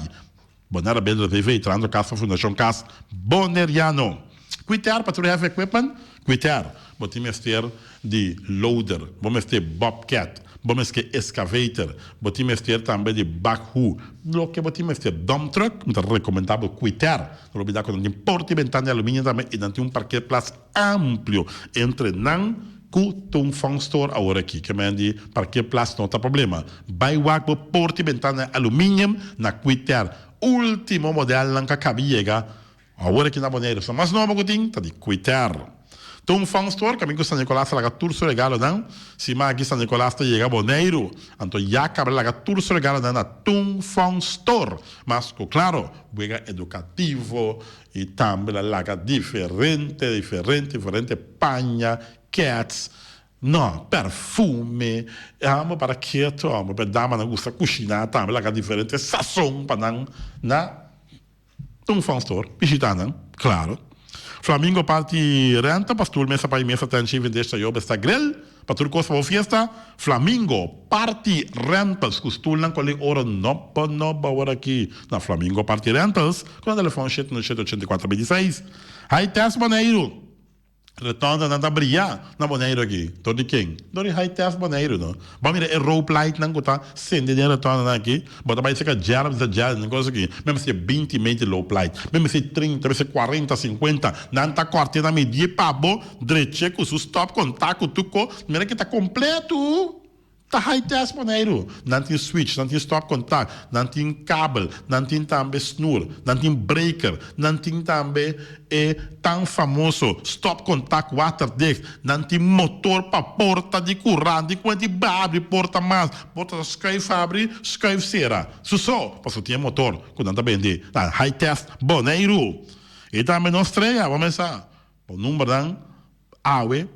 Bonaire Builders BV trahando kas pa Fundashon Kas Boneriano. Kuiter pa tur heavy equipment? Kuiter. Bo tin mester di loader, bo mester bobcat, bo mester excavator, bo tin mester tambe di backhoe. Loke bo tin mester dump truck, mi ta rekomendá bo Kuiter. No lo bida ku nan tin porta i bentana di aluminio tambe i nan tin un parkeerplaats amplio entre nan ku Tung Fong Store awor aki. Ke men di parkeerplaats no ta problema. Bai wak bo porta i bentana di aluminium na Kuiter. Ultimo modelnan ku a kabi yega awor aki na Boneiru. So mas nobo ku tin ta di Kuiter. Tung Fong Store kaminda ku San Nicolas ta laga tur su regalonan. Siman aki San Nicolas ta yega Boneiru. Anto ya kaba di laga tur su regalonan na Tung Fong Store. Mas ku klaro, wega edukativo I tambe la laga diferente, diferente, diferente paña, kets, no, perfume, amo para keto, amo pa e damanan gusta kushiná tambe laga diferente sazon pa nan na Tung Fong Store, bishita nan, klaro. Flamingo parti renta pa stul, mesa pa i mesa tenchi, vende shayobe sta grill. Pa tur kos pa bo fiesta, Flamingo Party Rentals ku stulnan koli oro nobo nobo awor aki na Flamingo Party Rentals ku nan telefon 7 7 84 26. Hi Tess Boneiru! Rotondanan ta bria na Boneiru aki. Dor di ken? Dor di High Tef Boneiru no. Bo a mira e rope lightnan ku ta sende den rotondanan aki? Bo ta bai seka Jerem bisa Jerem den kos aki. Mi a mester 20 meter loop light. Mi a mester 30, mi a mester 40, 50. Nan ta kòrt'e na midie pa bo dreche ku su stop kontak ku tur ko. Mira ki ta kompleto. Ta high test Boneiru. Nan tin switch, nan tin stop contact, nan tin kabel, nan tin tambe snoer, nan tin breaker, nan tin tambe e tan famoso stop contact waterdicht, nan tin motor pa porta di curant, di cuenti ba abri porta mas, porta ta schuif abri, schuif cera. Su so, pasobra tin e motor cu nan ta bende na high test Boneiru. Y tambe nos strea, bo mesa, bo numbernan awe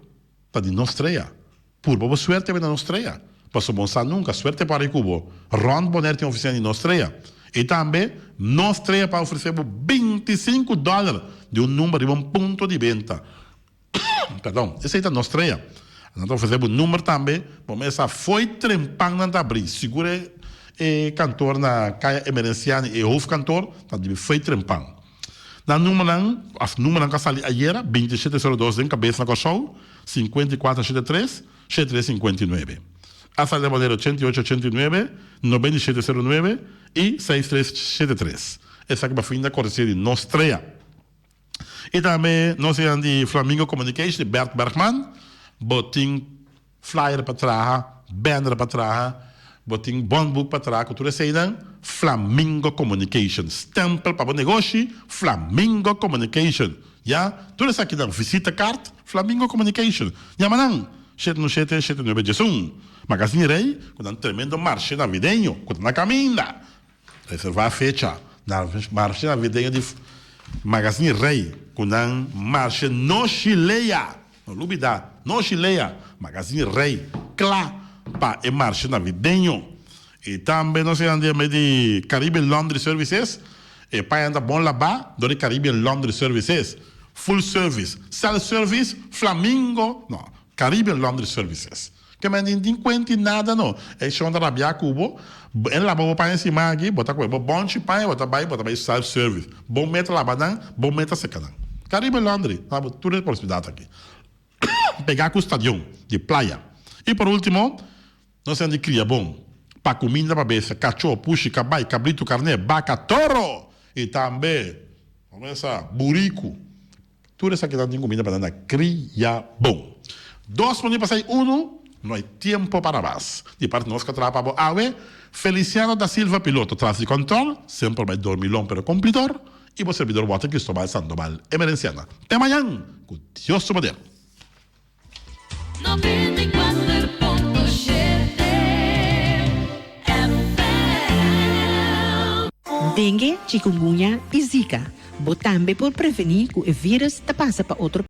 ta di nos strea. Purba bo suerte bena nos strea. Pasobra bo no sa nunca, suerte por ari cu bo. Rond Bonaire tin oficina di nos strea. Y tambe nos strea pa ofrece bo 25 dollar di un number riba un punto di benta. Perdon, esey ta nos strea. Nan ta ofrece bo number tambe, bo mesa fo'i trempan nan ta abri. Sigur e e kantoor na Kaya Emerenciani, e hoofdkantoor, ta dibi fo'i trempan. Nan numbernan, of numbernan ku a sali ayera, 27 02 den kabes na Kòrsou, 54 73, 73 59. A sali na Boneiru 88 89, 97 09 i 63 73. Esaki pa fin ta kortesia di Nos Strea. I tambe nos enan di Flamingo Communication di Bert Bergman, bo tin Flyer pa traha, banner pa traha, bo tin bondboek pa traha ku tur eseinan, Flamingo Communication. Stempel pa bo negoshi, Flamingo Communication. Ya, tur esakinan, visita kaart, Flamingo Communication. Yama nan, shete no shete, shete nuebe diesun. Magazine Rey ku nan tremendo marshe navideño ku ta na kaminda. Reservá fecha na marshe navideño di Magazine Rey ku nan marshe No Shilea! No lubidá, No Shilea! Magazine Rey kla pa e marshe navideño. I tambe nos a yanda di Caribbean Laundry Services. E pañanan ta bon labá dor di Caribbean Laundry Services. Full service, self service, Flamingo, no, Caribbean Laundry Services. Ke men tin tin kuenti nada no. E shon ta rabia ku bo, e laba bo paña siman aki, bo ta kohe bo bonchi paña, bo ta bai, bo ta bai self service. Bo meta laba nan, bo meta seka nan. Caribe Laundry ta bo tur e posibilidat aki. Pega ku stadion di playa. I por ultimo, nos hende kria bon pa kuminda pa besta, kachó, pushi, kabai, kabritu, karné, baka, toro i tambe, bo mesa, buriku. Tur esakinan tin cuminda pa nan na cria bon. Dos minuut pasai uno, no hay tiempo para mas. Di parti nos ca traha pa bo awe, Feliciano da Silva piloto tras di control, semper bay dormilon pero cumplidor, y bo servidor Walter Cristobal Sandoval Emerenciana. Te mañan, cu Dios su poder. Dengue, chikungunya y Zika. Bo tambe por preveni cu e virus ta pasa pa otro.